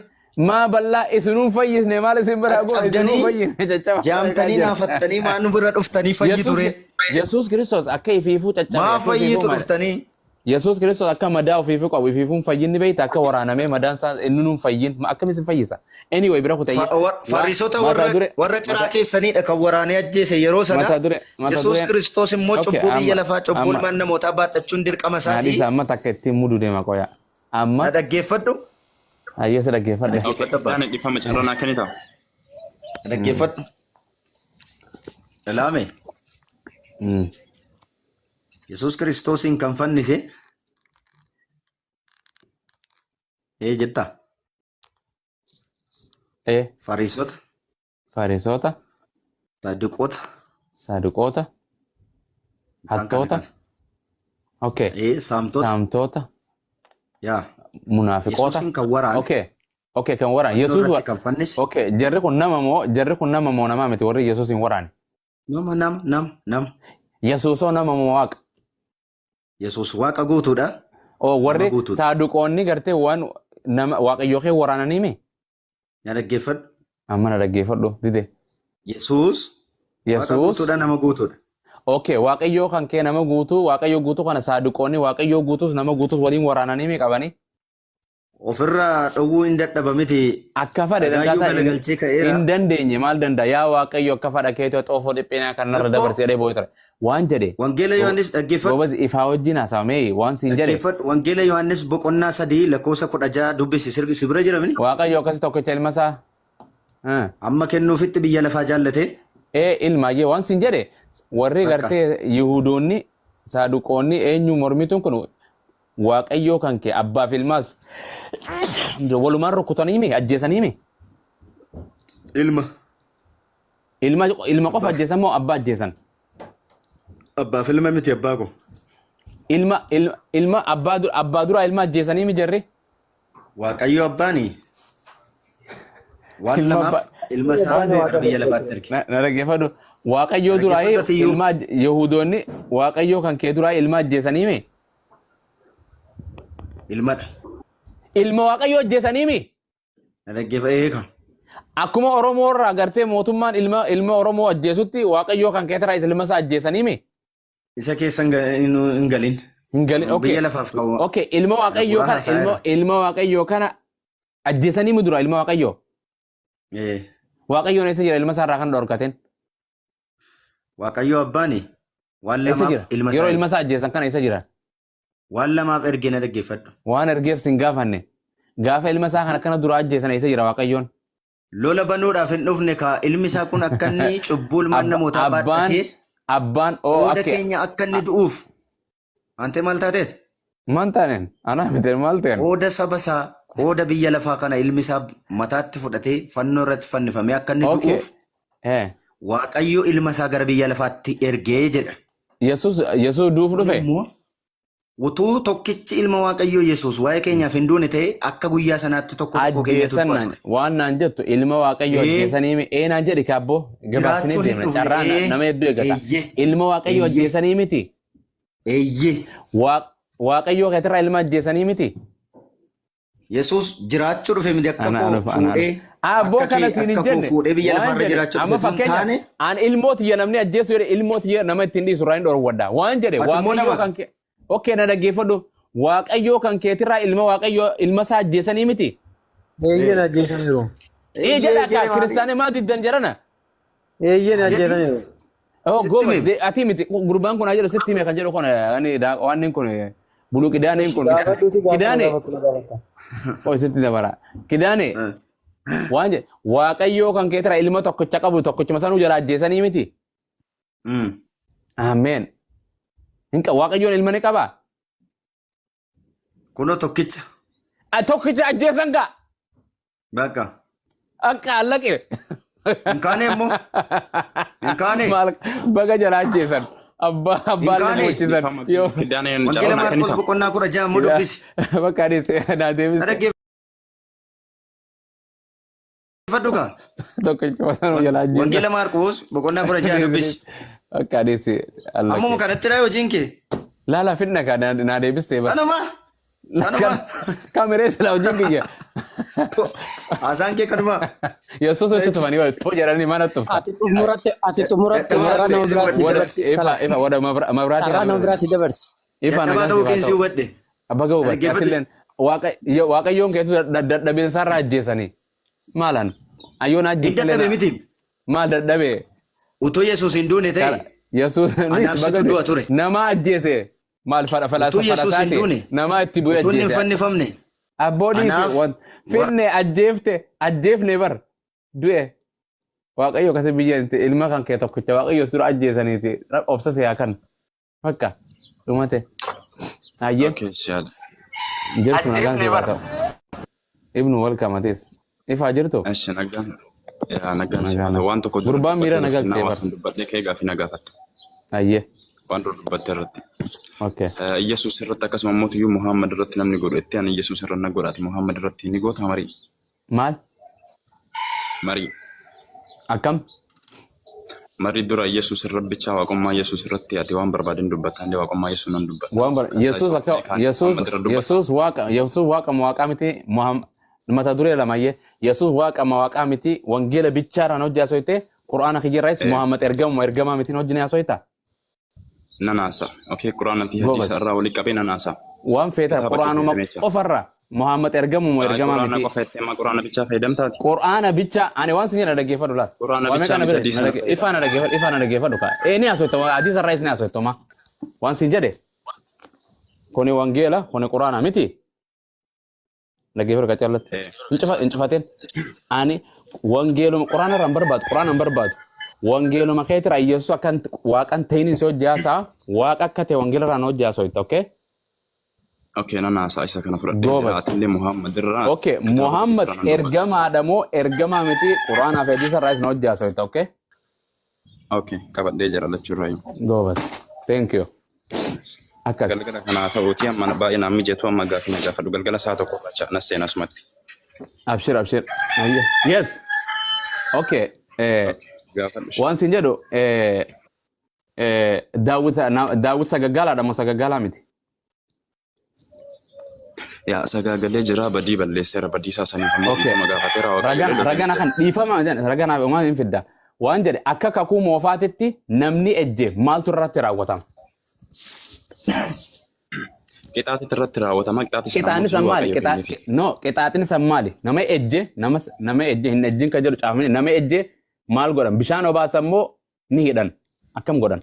Maa bal'aa isinuun fayyisne maal isin biraa goone isinuun Caccabdanii fayyisne caccabaa meeqaa jaamtanii jira. naafattanii maa nu bira dhuftanii fayyitu Yesuus ree? Yesuus Kiristoos akka ifiifuu caccabe Maa akka ifiifuu fayyitu maal dhuftanii? Yesuus Kiristoos akka madaa ofiifuu qabu ofiifuun fayyinni beekta akka waraanamee madaan isaa inni nuun fayyin akkamis hin fayyisa. Anyway, bira kutayye. Fariisota Mata warra dure warra ciraa keessaniidha kan waraanee ajjeese yeroo sana. Mata dure mata Yesuus dureen Kiristoos immoo Okay, cubbuu biyya amma lafaa cubbuu amma ilmaan namootaa baadhachuun dirqama isaatii. Haadhiisa amma takka ittiin mudu deema qoya. Amma Na dhaggeeffadhu. Hayyeessa dhaggeeffadhe. Dhaggeeffadhu abbaa. Kidaane, dhiifama, carraa naa kennita. Na dhaggeeffadhu. Ilaame. Yesuus Kiristoosiin kan fannise ee jetta? Ee. Fariisota, Fariisota, Saduqoota, Saduqoota, isaan kana hattoota, kana. Okay. Ee, saamtota. Saamtota, Yaa. munaafiqoota. Yesuusiin kan waraane. Okay, kan waraane. Fannoo Yesuus irratti kan fannise. Okay, jarri kun nama moo jarri kun nama moo namaa miti warri Yesuusin waraane? Nama, nama, nama, nama. Yesuusoo nama moo waaqa? Yesuus waaqa guutuudha. Oo, Nama warri guutuudha. Saaduqoonni gartee waan nama waaqayyoo kee waraananii mi? Na dhaggeeffadhu. Amma na dhaggeeffadhu dide. Yesuus waaqa Yesuus guutuudha, nama guutuudha. Okay, waaqayyoo kan kee nama guutuu, waaqayyoo guutuu kana saaduqoonni waaqayyoo guutuus nama guutuus waliin waraananii mi qabanii? Ofirraa dhowwuu hin dadhaba miti. Akka fadhe Dhagaayyuu dandaasaa galagalchee ka'eera. hin dandeenye maal danda'a? Yaa waaqayyo, akka fadha keetii xoofoo dhiphinaa kan narra Tokko dabarsee jedhee boo'ee ture. Waan jedhe. Wangeela Yohaannis dhaggeeffadhu. Goobaz, ifaa wajjin haasa'amee waan siin jedhe. Dhaggeeffadhu. Wangeela Yohaannis boqonnaa 3 lakkoofsa 16 dubbisi. Sirbi si bira jira mini? Waaqayyo akkasi tokkicha ilma isaa. Amma kennuufitti biyya lafaa jaallate. Ee, ilmaayyee waan siin jedhe warri Bakka. gartee Yihudoonni Saaduqoonni eenyu mormituun kun waaqayyoo kan kee abbaaf ilmaas walumaan rukutanii mi ajjeesanii mi? Ilma. Ilma, ilma qofa Abbaaf. ajjeesan moo abbaa ajjeesan? Abbaaf ilma miti, abbaa ko. Ilma ilma ilma abbaa abbaa duraa ilma ajjeesanii mi jarri? Waaqayyo abbaani waan Ilma lamaaf abbaa ilma isaa waan gara biyya lafaatti erge. Na dhaggeeffadhu. Waaqayyoo duraa Dhaggeeffadhu atiyyuu. ilma Yihudoonni waaqayyoo kan kee duraa ilma ajjeesanii mi? Ilmadha. Ilma waaqayyoo ajjeesanii mi? Na dhaggeeffa eeka. Akkuma Oromoo irraa gartee mootummaan ilma Oromoo ajjeesutti waaqayyoo kan keetiraa ilma isaa ajjeesanii mi? Isa keessa hin galin. Hin galin. Okay. Biyya lafaaf qabu. Okay, ilma waaqayyoo Hafuura kana haasaa ilma jira. ilma waaqayyoo kana ajjeesanii mi dura ilma waaqayyoo? Ee. Waaqayyoon eessa jira ilma isaa irraa kan dhorkateen? Waaqayyo abbaani waan Eessa lamaaf jira? ilma isaa Yeroo erge. ilma isaa ajjeesan kana eessa jira? Waan lamaaf erge, na dhaggeeffadhu. Waan ergeef sin gaafanne. Gaafa ilma isaa kana akkana dura ajjeesan eessa jira waaqayyoon? Lola banuudhaaf hin dhufne kaa, ilmi isaa kun akka inni cubbuu ilmaan namootaa Abbaan baadhatee abbaan oo qooda akka keenya akka inni du'uuf. Antee maal taateet? Maal taaneen? Anaa miti, maal ta'een? Qooda saba isaa, qooda biyya lafaa kana ilmi isaa mataatti fudhatee fannoo irratti fannifamee akka inni du'uuf Waaqayyo ilma isaa gara biyya lafaatti ergee jedha. Yesuus du'uuf Kun dhufe. immoo utuu tokkichi ilma Waaqayyoo Yesuus waa'ee keenyaaf hin duune ta'e akka guyyaa sanaatti tokko tokko keenyatu Ajjeesan du'a naan ture. waan naan jettu ilma Waaqayyoo ajjeesanii mi? Ee naan jedhi kaabboo gabaabsinee Jiraachuu hin deemna. dhufne. Carraa nama hedduu eeggata. Eeyyee. Ilma Waaqayyoo ajjeesanii miti. Eeyyee. Waaqayyoo keetirraa ilma ajjeesanii miti. Yesuus jiraachuu dhufe miti akka Anaa koo dhufa, anaa fuudhee dhufa. Abboo akka kana kee siin hin akka koo jenne fuudhee biyya waan lafaarra jedhe jiraachuu amma dhufe tun fakkeenya taane. An ilmoo tiyya namni ajjeesu jedhe ilmoo tiyya nama ittiin dhiisu irraa hin dhorwadha. Waan jedhe Ati immoo waaqayyoo nama. kan kee okay, na dhaggeeffadhu. Waaqayyoo kan keetirraa ilma waaqayyoo ilma isaa ajjeesanii miti. Eeyyeen, ajjeesaniiru. Ee Eeyyee jedha jedhe akka maali? kiristaanii maa diddan jedhana. Eeyyeen, Jedhi. ajjeesaniiru. Oh, Sitti goobas hime. ati miti, gurbaan kun haa jedhu sitti hime kan jedhu kun ani waan inni kun bulu kidaaneen kun Gaafadhuuti gaafa na kidaane gaafatu na gaafatta. Oh, sitti dabara kidaane waan jedhe waaqayyoo kan keetira ilma tokkicha qabu tokkichuma sanuu jala ajjeesanii miti. Ameen. Hin qabu, waaqayyoon ilma ni qabaa? Kunoo tokkicha. Tokkicha ajjeesan gaa. Bakka. Akka allaqe. Hin kaane immoo. Hin kaane. Maal baga jala ajjeesan. Abbaa Hin abbaan kaane. mochisan. Yoo. Kidaaneen Wangeela carraa naa Maarqos kennita. boqonnaa 16 immoo dubbisi. Bakka adeesse naa Na deebiste. dhaggeeffadhu kaa. Tokkichuma sanuu jala ajjeesan. Wangeela Maarqos boqonnaa 16 dubbisi. Akka adeesse Ammuma allaqe. kanatti dha hojiin kee. Laala fidna kaa naa deebiste bara. Kanuma. Kanuma. Kameree silaa hojiin kiyya. Haasaan kee kanuma. Yesuus itti tufanii wal too jedhanii mana tufta. Ati xumuratte Dadhabaa carraa nama ta'e biraatti Wada dabarsi. ifa Kalaas. ifa wada mabraatii Carraa nama biraatti dabarsi. Ifaa Dadhabaa nagaan ta'uu siif haa keen si ta'u. hubadhe. Baga hubatte. Dhaggeeffadhu. Atilleen waaqayyoon keetu dadhabeensaarraa ajjeesanii. Maalan? Ayyoon Hin ajjeefillee dadhabe miti. maal dadhabe? Utuu Yesuus hin duune ta'e Yesuus anaaf situ du'a ture. nama ajjeese. Maal Utuu Yesuus hin falasaati? duune Nama itti bu'ee utuu inni hin ajjeese. fannifamne Abboo dhiisi anaaf finne ajjeefte ajjeefne bar du'e. Waaqayyo akkasii biyya ilma kan kee tokkicha waaqayyo sura ajjeesaniiti obsa siyaa kan bakka dhumate. Ayyee Okay, shaada. jirtu nagaan siif haa ta'u. Ibnu welcome atis. Ifaa jirtu? Ashi nagaan. Yaa nagaan siif haa ta'u. Waan tokko dura Gurbaan miira dubbattee nagaltee nama bar. san dubbadhee kee gaafii na gaafatta. Ayyee. Waan dura dubbatte irratti. Okay. Yesuus irratti akkasuma immoo iyyuu Muhammad irratti namni godhu itti ani Yesuus irra na godhaati. Muhammad irratti ni goota marii. Maal? Marii. Akkam? Marii dura Yesuus irra bichaa waaqummaa Yesuus irratti ati waan barbaadeen dubbatta illee waaqummaa Yesuus nan dubbata. Waan bara Kasaa Yesuus isa akka kaan Yesuus Muhammad irra dubbata. Yesuus waaqa waaqa miti mata duree lamayyee Yesuus waaqa waaqaa miti wangeela bichaarraan hojii haasofte Qur'aana kiyyarraayis Muhammad ergamuma ergamaa mitiin hojii haasofta. Nan haasa. Okay, Quraana fi Goobas. hadiisa irraa walii qabee nan haasa. Waan feeta Kitaaba kee Qur'aanuma fayyadamee jira. qofarra Muhammad ergamuma ergamaa Quraana miti. qofa jettee amma Quraana bichaa fayyadamtaati. Qur'aana bicha ani waan sin jedha dhaggeeffadhu laata. Quraana Waan bichaa meeqa na miti bira hadiisa irra ifaa na dhaggeeffadhu ifaa na dhaggeeffadhu kaa. Ee ni haasofta hadiisa irraayis ni haasofta ma. Waan sin jedhe kuni wangeela kuni Qur'aana miti. Dhaggeeffadhu qaccallatti. Hin cufatin. Ani wangeeluma Qur'aana irraa hin barbaadu Qur'aana hin barbaadu. Wangeeluma keetira Yesuus akka waaqan ta'iniin si hojjaasaa waaqa akka ta'e wangeela irraa na hojjaasoitta okay? Okay, nan haasa isa kana fudhadhee jira. Goobas. Atillee Muhammad irraa Okay, kitaaba kee Muhammad irraa nan dubbata. ergamaadha moo ergamaa miti Qur'aanaa fi hadiisa irraa isin hojjaasoitta okay? Okay, qabadhee jira lachuu Goobas. Thank you. Akkas. Galgala kanaa ta'uuti amma baay'ee naan mijatu amma gaafii na gaafadhu. Galgala sa'a tokko irraa na seena asumatti. Abshir abshir. Ayye. Yes. Okay. Gaafadhu. Waan sin jedhu Daawit sagaggalaadha moo sagaggalaa miti? Yaa sagaagalee jira badii balleesseera badii isaa saniif ammoo Okay. dhiifama gaafateera waaqayyo Ragana ragana kan dhiifama jedhan ragana uumaa hin fidda. Waan jedhe akka kakuu moofaatitti namni ejje maaltu irratti raawwatama? Qixaaxi irratti raawwatama qixaaxi sana Qixaaxni san ammoo maali? waaqayyo kenneefi. No, qixaaxni san maali? Nama ejje nama ejje hin ejjin kan jedhu caafamee nama ejje maal godhan? Bishaan obaasan moo ni hidhan? Akkam godhan?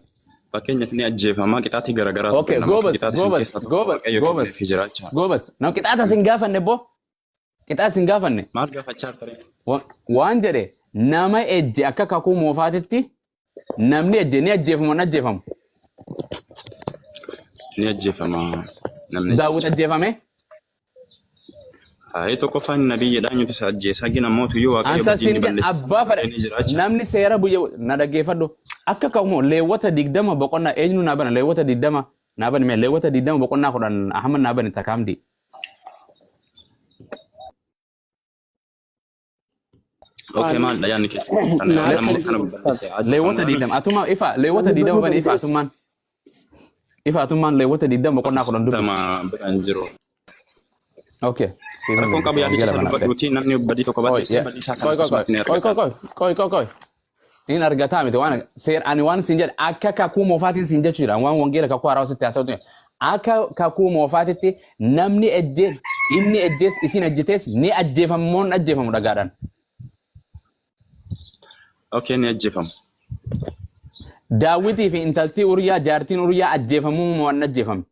Fakkeenyaaf ni ajjeefama qixaaxi garaagaraatu Okay, kennama. goobas, Qixaaxi sun goobas, keessaa tokko goobas, waaqayyo goobas, kenneefi jiraachaa. goobas. No, qixaaxa sin gaafanne boo. Qixaaxa sin gaafanne. Maal gaafachaa jirta? Waan jedhe nama ejje akka kakuu moofaatitti namni ejje ni ajjeefamu hin ajjeefamu. Ni ajjeefama namni Daawit ajjeefame. Taa'ee tokkoffaan nabiyyiidha eenyutu isa ajjeesaa gina mootu iyyuu waaqayyo Ansa badii ni sin balleessa. abbaa fedhe Ni jiraachaa. namni seera buyya na dhaggeeffadhu akka kakuu leewwata 20 boqonnaa eenyu naa bana leewwata 20 naa bani mee leewwata 20 boqonnaa 10 Ahmad naa bani takaamdi. Okay, maal dha yaadni kee? Nama kana balleesse Leewwata 20 atuma ifa leewwata 20 bani ifa atummaan ifa atummaan leewwata 20 boqonnaa 10 dubbisi. Nama biraan jiru. Okay. Rakkoon qabu yaadicha isa dubbadhuuti namni badii tokko balleesse badii isaa kana akkasumatti ni Qoy argata. qoy qoy qoy qoy. Hin argataa miti waan seer ani waan sin jedhe akka kakuu moofaatiin sin jechuu jira waan wangeela kakuu haaraa sitti haasa'u akka kakuu moofaatitti namni ejje inni ejjees isin ejjitees ni ajjeefamu moo hin ajjeefamu dhagaadhaan. Okay, ni ajjeefamu. Daawitii fi intaltii Uriyaa jaartiin Uriyaa ajjeefamuu moo hin ajjeefamne?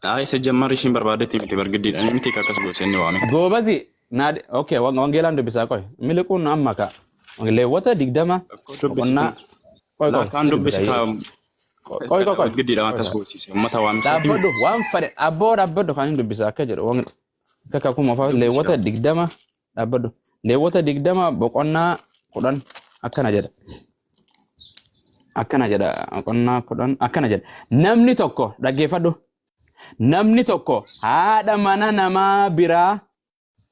Haa isa jammarri ishiin barbaadetti miti bargiddiidhaan miti akkas goose inni waame. Goobazi naa okay wangeelaan dubbisaa qoy miliquun amma ka leewwata 20 boqonnaa qoy qoy Lakkaan dubbisi qoy qoy qoy giddiidhaan akkas goosise uummata waamsiseeti. Dhaabbadhu waan fedhe abboo dhaabbadhu kan hin dubbisa akka jedhu waan akka kakuu moofaa leewwata 20 dhaabbadhu leewwata 20 boqonnaa 10 akkana jedha. Akkana jedha boqonnaa 10 akkana jedha namni tokko dhaggeeffadhu namni tokko haadha mana namaa biraa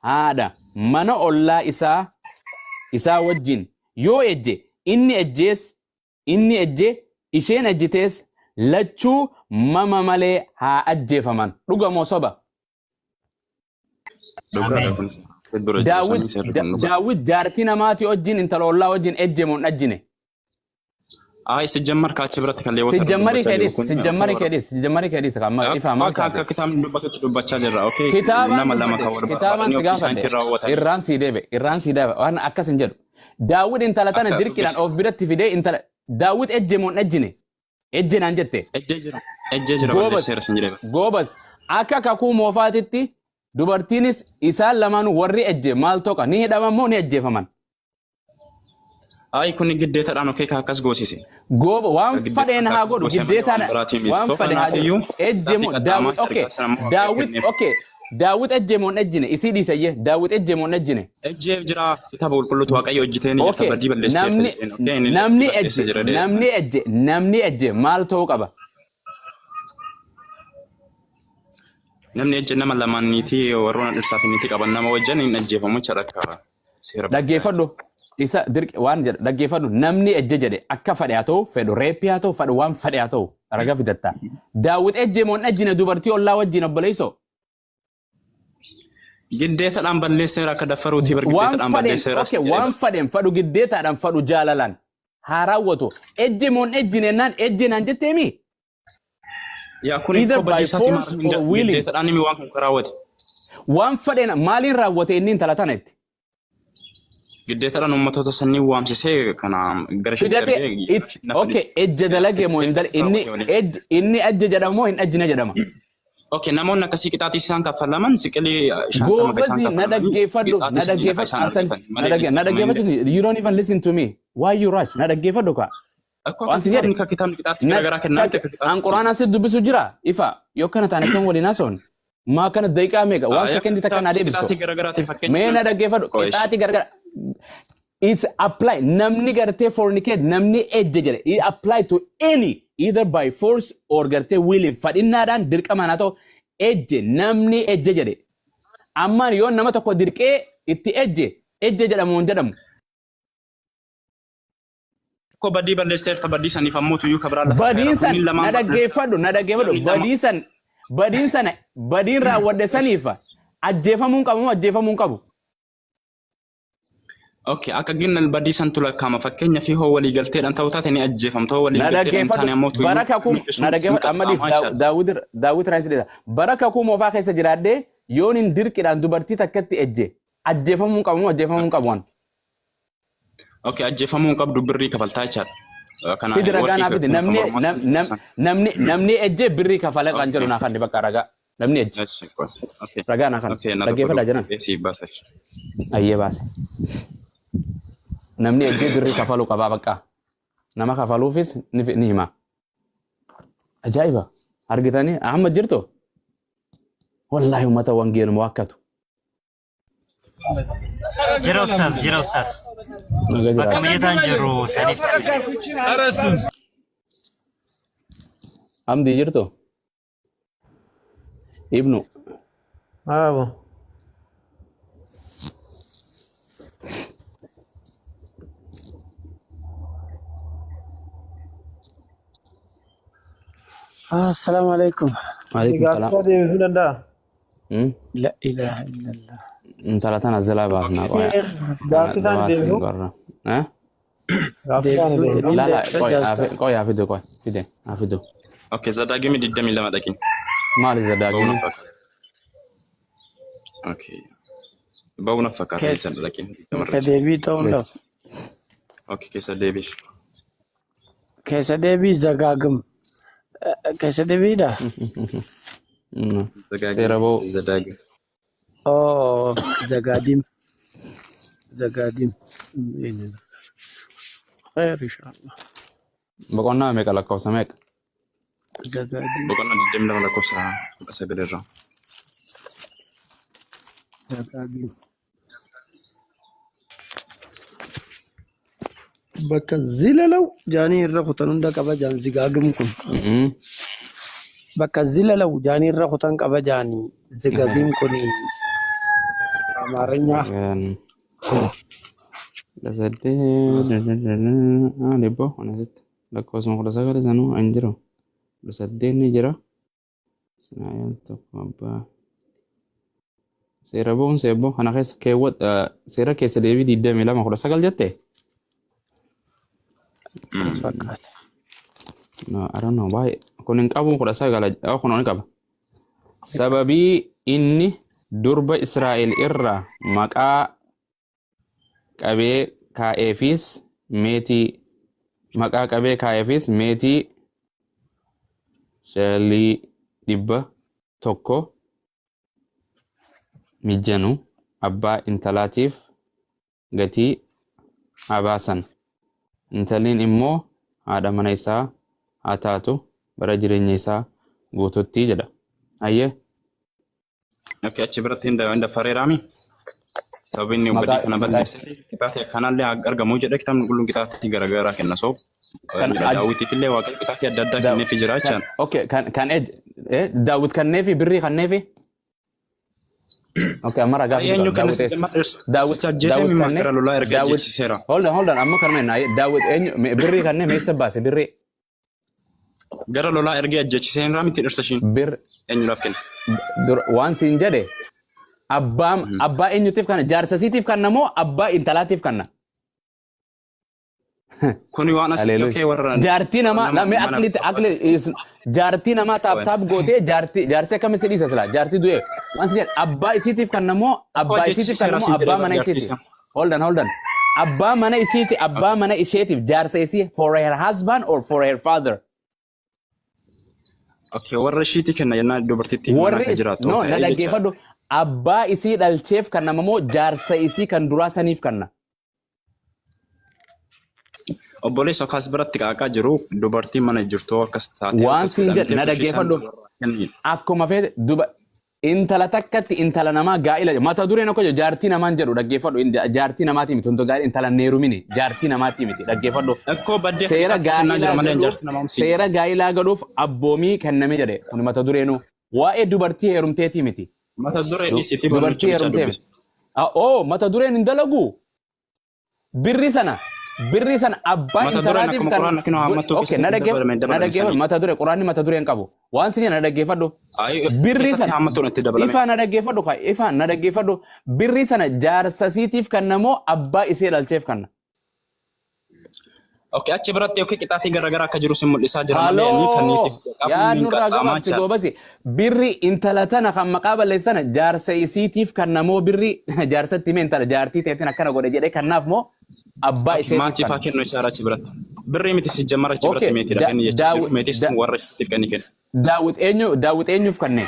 haadha mana ollaa isaa isaa wajjin yoo ejje inni ejjees inni ejje isheen ejjitees lachuu mama malee haa ajjeefaman dhuga moo soba? Dhugaadha kun. Dura jiru Daawit sanii seerri kun dhugaa. Daawit jaartii namaatii wajjin intala ollaa wajjin ejje moo hin ejjine? Ay sijjammar kaacha biratti kan leewwata irra Sijjammarii dubbachaa kee jiru dhiis, kun sijjammarii kee dhiis, sijjammarii kee dhiis amma Akka ifa maal akka taate? akka kitaabni dubbatutti dubbachaa jirra. Okay, Kitaabaan nama lama dubbate, kan wal kitaabaan barbaadanii si ofii gaafadhe, isaaniitiin raawwatan. irraan sii deebe, irraan sii deebe, waan akkas hin jedhu. Daawwit intala tana Akka dirqiidhaan dubbisi. of biratti fidee intala Daawwit ejje moo hin ejjine? Ejje naan jette. Ejjee jira. Ejjee jira Goobas, balleesseera sin jedhee. goobas akka kakuu moofaatitti dubartiinis isaan lamaanuu warri ejje maal toqa ni hidhaman moo ni ajjeefaman? Ay kun giddeetadhaan okay ka akkas goosise. Gooba waan Ka giddeetadhaan fadheen ka haa akkas godhu goosise malee waan giddeetaan biraatii miti. waan So fadhe haa jedhu kanaafiyyuu ejje qixaatii moo qaxxaamaa Daawit okay ergaa sana immoo waaqayyo Daawit kenneef. okay Daawit ejje moo hin ejjine isii dhiisayye Daawit ejje moo hin ejjine Ejjeef jira kitaaba qulqulluutu waaqayyo hojjetee ni jirta okay badii balleessiteerta namni jedheen. Okay inni namni balleessee ejje jira jedhee. namni ejje namni ejje maal ta'uu qaba Namni ejje nama lamaan niitii warroon dhirsaa fi niitii qaban nama wajjin hin ajjeefamu jechaadha akka seera biyyaatti. Dhaggeeffadhu isa dirqi waan jedha dhaggeeffadhu namni ejje jedhe akka fadhe haa ta'u fedhu reeppii haa ta'u fadhu waan fadhe haa ta'u raga fidatta. Daawit ejje moo hin ejjine dubartii ollaa wajjin obboleessoo. Giddeetadhaan balleesseera akka daffaruutii bar Waan giddeetadhaan fadheen balleesseera okay sin jedhee waan bar. fadheen fadhu giddeetaadhaan fadhu jaalalaan haa raawwatu ejje moo hin ejjine naan ejje naan jetteemi. Yaa kun Either ikkoo by badii isaatii force maal or willing. giddeetadhaan himi waan kun kan raawwate. Waan fadheen maaliin raawwate inni intala tana itti. Giddeetadhaan uummattoota sannii waamsisee kana gara isheetti Fidate ergee it nafa okay ejja dalage moo hin dal inni raawwate waliin. ejj inni ejja jedhama moo hin ejjine jedhama. Okay, namoonni akkasii qixaatii isaan kaffalaman siqilii 50 ka isaan Goobazii na kaffalamanii dhaggeeffadhu na qixaatii sanii ka dhaggeeffadhu isaan ansan argatan na malee dhagge na giddeetuma hin dhaggeeffadhu you don't even listen to me why you rush na dhaggeeffadhu ka Akka waan akka si jedhe kitaabni akka kitaabni qixaatii na garaagaraa kennaa miti takka akka an qixaatii. quraana asitti dubbisu jira ifa yoo kana taane akkam waliin haasa'uun maa kana daqiiqaa meeqa waan Akka sekendii takka naa kitaabni deebistu qixaatii garaagaraatiif mee fakkeenya na dhaggeeffadhu qo'eesh. qixaatii garagara it's apply namni gartee fornicate namni ejje jedhe it apply to any either by force or gartee willing fadhinnaadhaan dirqamaan haa ta'u ejje namni ejje jedhe ammaan yoo nama tokko dirqee itti ejje ejje jedhamu hin jedhamu Tokko badii balleesseerta badii saniif ammoo tuyyuu ka biraa lafa kaa'eera. Badiin san Kunniin na lamaan balleessa. dhaggeeffadhu na dhaggeeffadhu Namni lama badii san badiin sana badiin raawwadhe saniif ajjeefamuu hin qabu moo ajjeefamuu hin qabu. Okay, akka ginna badii santu lakkaa'ama. Fakkeenya fi hoo walii galteedhaan ta'uu taate ni ajjeefamta. Hoo walii Na galteedhaan hin dhaggeeffadhu taane ammoo tuyyuu bara kakuu namichi na sun hin dhaggeeffadhu amma dhiis qaxxaamaa jechaadha. Daawit Daawit Raayis dhiisa bara kakuu moofaa keessa jiraadhee yoon hin dirqidhaan dubartii takkatti ejje ajjeefamuu hin qabu moo ajjeefamuu hin qabu waan. Okay, ajjeefamuu hin qabdu birrii kafaltaa jechaadha. Kana Fidi ragaa warqii naa fidi kun kan namni mormaa nam, sanii nam, san. namni namni ejje birrii kafale kan jedhu Okay. naa kanni bakka ragaa namni ejje Yes, qoy. Okay. ragaa naa kanni Okay, na tokko dhaggeeffadhaa jedhan dubbisee siif baasa. ayyee baase namni ejjee birrii kafaluu qabaa bakka nama kafaluufis ni, ni hima ajaa'iba argitanii Ahmad jirtu wallaahi ummata wangeeluma wakkatu Jira ustaz, jira ustaz. Naga Bakka jiraadha. mijataan jiru saniif calise. Amdii jirtu Ibnu Abo. Assalaamu alaikum. Alaikum salaam. Gaaffii deebisuu danda'a? La ilaha illallah. Intala tana jalaa baafnaa qoya. Gaaffii isaan Gabaas hin deebisu? gorra. Eh? Gaaffii isaan Deebisuu deebisu? ni Lala deebisa qoy jaasta. qoy haa fidu qoy fide haa fidu. Okay, zadaagimi 22 dhaqin. Maali Ba'uu na zadaagimi? fakkaata. Okay. Ba'uu na fakkaata Keessa isa dhaqin. keessa deebii ta'uu hin dhabu. Okay, keessa deebish. Keessa deebii zagaagim. Keessa deebiidha. Zagaagim. Seera ba'uu. Zadaagim. Oh, zagaadim. Zagaadim. Khair inshallah. Boqonnaa meeqa lakkoofsa meeqa? Zagaadim. Boqonnaa 22 lakkoofsa 19 irraa. Zagaadim. Bakka zilalaw jaanii irra kutan hunda qaba jaan zigaagim kun. Bakka zilalaw jaanii irra kutan qaba jaanii zigaagim kun Amaarinyaa. 18 dhibbo asitti lakkoofsuma 19 sanuu hin jiru. 18 ni jira. Israa'el tokko abbaa. Seera bu'uun seebboo kana keessa keewwat seera keessa deebii 22 19 jette. Akkas fakkaata. No, I don't know why. Kun hin qabu 19. Oh, kun ni qaba. Sababii inni durba Israa'el irraa maqaa qabee kaa'eefis meetii maqaa qabee kaa'eefis meetii sheelii 100 mijjanu abbaa intalaatiif gatii haa baasan. Intalliin immoo haadha mana isaa haa taatu bara jireenya isaa guututti jedha. Ayyee. Okay, achi biratti hin daffareeraami. Sababni inni badii kana balleesse qixaatii akkanaallee haa argamu jedhe kitaabni qulqulluun qixaatii garaagaraa kenna. So Kan Daawitiif illee Waaqayyo qixaatii adda addaa kenneefii jira jechaan. Okay, kan Daawit kanneefi birrii kanneefi. Okay, amma ragaa fi Eenyu kenna Daawit eessa? jemma Daawit dhirsicha ajjeesee Daawit mimma kannee gara lolaa erga Daawit ajjechiseera. Hold on, hold on, amma kanuma hin Daawit eenyu birrii kannee meessa baase birrii? Gara lolaa erga ajjeechisee hin miti dhirsa ishiin. Bir Eenyuudhaaf kenne? Waan siin jedhe abbaa abbaa eenyutiif kanna, jaarsa siitiif kanna moo abbaa intalaatiif kanna? Kuni waan as Haleluuyaa. okay warra Jaartii namaa nama mee mana akli akli jaartii namaa taap taap gootee jaartii jaarsi akkamitti si dhiisa silaa jaartii du'e waan si jedhe abbaa isiitiif kanna moo abbaa isiitiif kanna ajjechiseera moo siin jedhee abbaa mana jaartii isiiti? isaa. Hold on, hold on. Abbaa mana isiiti, abbaa mana isheetiif jaarsa isii for her husband or for her father? Okay, warra ishiitii kenna jennaan dubartittiin mana Warri akka jiraattu no ta'e na jecha. dhaggeeffadhu, abbaa isii dhalcheef kanna moo jaarsa isii kan duraa saniif kanna? Obboleessa akkas biratti qaaqaa jiru dubartiin mana jirtu akkas taatee Waan akkas siin jedhe godhamtee na ishee isaan dhaggeeffadhu. warra kennidha. Akkuma feete duba intala takkatti intala namaa gaa'ila mata dureen akka jedhu jaartii namaan jedhu dhaggeeffadhu, jaartii namaatii miti wantoota gaarii intala neerumini jaartii namaatii miti dhaggeeffadhu. Akkoo baddee Seera kennaa jira gaa'ilaa malee godhuuf jaartii namaa miti. seera gaa'ilaa godhuuf abboomii kenname jedhe kun mata dureenuu waa'ee dubartii heerumteetii miti. Mata duree dhiisitii Dubartii barnoota bichaa heerumtee dubbisa. Oo mata dureen hin dalagu. Birrii sana abbaa Mata dureen intalaatiif akkuma kan quraana kinoo hammattuu okay na keessatti dhaggeeffadhu dabalame na dabalame dhaggeeffadhu sanii. mata duree quraanni mata duree hin qabu waan sin na dhaggeeffadhu Ayi birrii keessatti sana hammattuun itti dabalame. ifaa na dhaggeeffadhu kaa ifaa na dhaggeeffadhu birrii sana jaarsa siitiif kanna moo abbaa isee dhalcheef kanna? Okay, achi biratti yookiin qixaatii garaagaraa akka jiru sin mul'isaa jira malee inni kan Haloo niitiif qabu yaa hin nurraa qaxxaamaa gabaabsi jechaadha. goobasi birri intala tana kan maqaa balleessana jaarsa isiitiif kanna moo birri jaarsatti himee intala jaartii teetiin akkana godhe jedhee kannaaf moo abbaa Okay, isheetiif maal siif haa kanna? kennu jechaadha achi biratti. Birrii miti si jammara achi biratti Okay, meetiidha kenni jechaa jiru. Meetii sun warra isheetiif kenni kenna. Daawit eenyu Daawit eenyuuf kanne?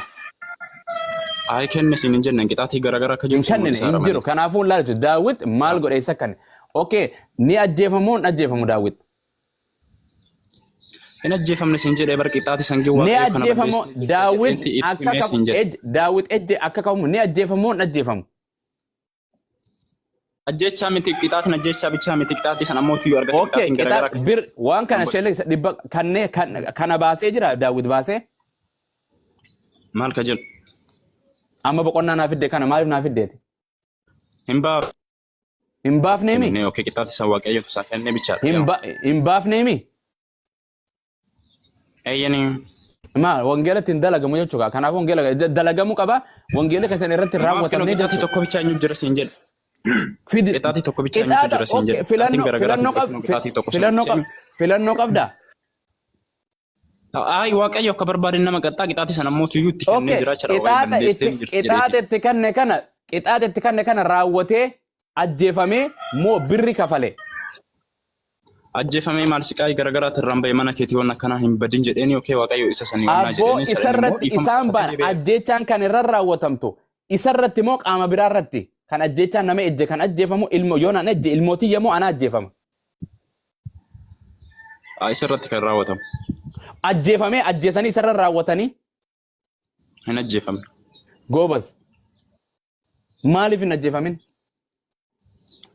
Ayi kenne siin hin jenne qixaatii garaagaraa akka Hin jiru sin kennine mul'isaa hin jira jiru. malee. Kanaafuu hin laalchu. Daawit maal godhe isa kanne? Okay, ni ajjeefamu hin ajjeefamu Daawit? Hin ajjeefamne siin jedhee bar qixaatii sangii Ni Waaqayyo kana ajjeefamu balleessitee jirta Daawit jedheetti itti akka himee qabu siin jedhe. Daawit ejje akka qabamu ni ajjeefamu hin ajjeefamu? Ajjeechaa miti qixaatiin ajjeechaa bichaa miti qixaatii san ammoo tuyyuu argate Okay, qixaatiin garaagaraa qixa akka bir waan kana sheellee dhibba kannee kan kana baasee jira Daawit baasee maal ka jedhu amma boqonnaa naa fidde kana maaliif naa fiddeeti? hin baafne Hin baafneemi? okay qixaatii san Waaqayyo isaa kennee bichaadha. Hin baafneemi? Eeyyanii Maal wangeelatti hin dalagamu jechuudha. Kanaaf wangeela dalagamuu qaba. Wangeela keessan irratti hin maaf kennu raawwatamne qixaatii jechuudha. tokko bichaa eenyu jira siin jedhe. Fidi Qixaatii tokko bichaa eenyutu qixaaxa jira siin okay jedhe. Qixaatiin filannoo garaagaraatiin filannoo qab kennu qixaatii tokko sun filannoo qab filannoo qabda. Ayi Waaqayyo akka barbaade nama qaxxaa qixaatii sana ammoo tuyyuu itti kennee Okay jira jechuudha. Waa'ee qixaaxa balleessitee itti hin jirtu qixaaxa jedheeti. itti kanne kana qixaaxa itti kanne kana raawwatee ajjeefamee moo birri kafale? Ajjeefamee maal siqaayii garaagaraatiin irraan ba'e mana keetii waan akkanaa hin badin jedheeni okay Waaqayyo isa sanii wannaa Abboo jedheeni jechuudha. Inni immoo isarratti dhiifama isaan gaafatee baan deebi'e. ajjeechaan kan irra raawwatamtu isarratti moo qaama biraa irratti kan ajjeechaan nama ejje kan ajjeefamu ilmo yoo naan ejje ilmootiyya moo ana ajjeefama? Isarratti kan raawwatamu. Ajjeefamee ajjeesanii isarra raawwatanii Hin ajjeefamne. goobas maaliif hin ajjeefamin?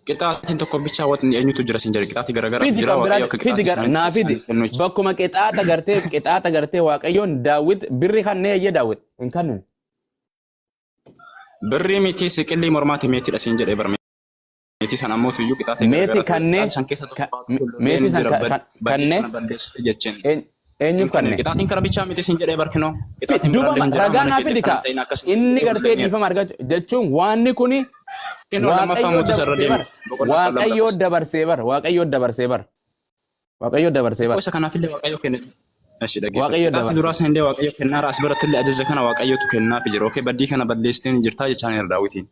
Qixaatiin tokko bichaa wanti eenyutu jira siin jedhe qixaatii garaagaraatu Fidi jira kan biraa Waaqayyo akka fidi qixaatii gara isaaniitti naa fidi isaaniif kennu jechuudha. bakkuma qixaaxa gartee Waaqayyoon Daawit birri kannee eeyyee Daawit hin kannine. Birrii miti siqillii mormaati meetiidha siin jedhee bara meetii sana ammoo tuyyuu qixaatii Meeti garaagaraatu kannee qixaatii san keessa tokko baatu meetii lolleen san jira badii kannee kana balleessite jecheen. Eenyuuf Hin kanne kanne? qixaatiin kana bichaa miti siin jedhee barkinoo qixaatiin Duba biraallee hin jira ragaa mana naa keetii fidi kana kaa ta'in akkas inni gartee lolleen dhiifama argachuu jechuun waanni kuni Kinoo lammaffaa Waaqayyoo mootu irra dabarsee deemi bara boqonnaa 12 Waaqayyoo lakkoofsa. dabarsee bara Waaqayyoo dabarsee bara. Waaqayyo dabarsee bara. Isa kanaafillee Waaqayyo kenne. Eshi dhaggeeffadhu. Waaqayyo Qixaatii dabarse. duraa sanillee Waaqayyo kennaa as birattillee ajaja kana Waaqayyotu kennaafi jira. Okay, badii kana balleessitee ni jirtaa jechaan jira Daawitiin.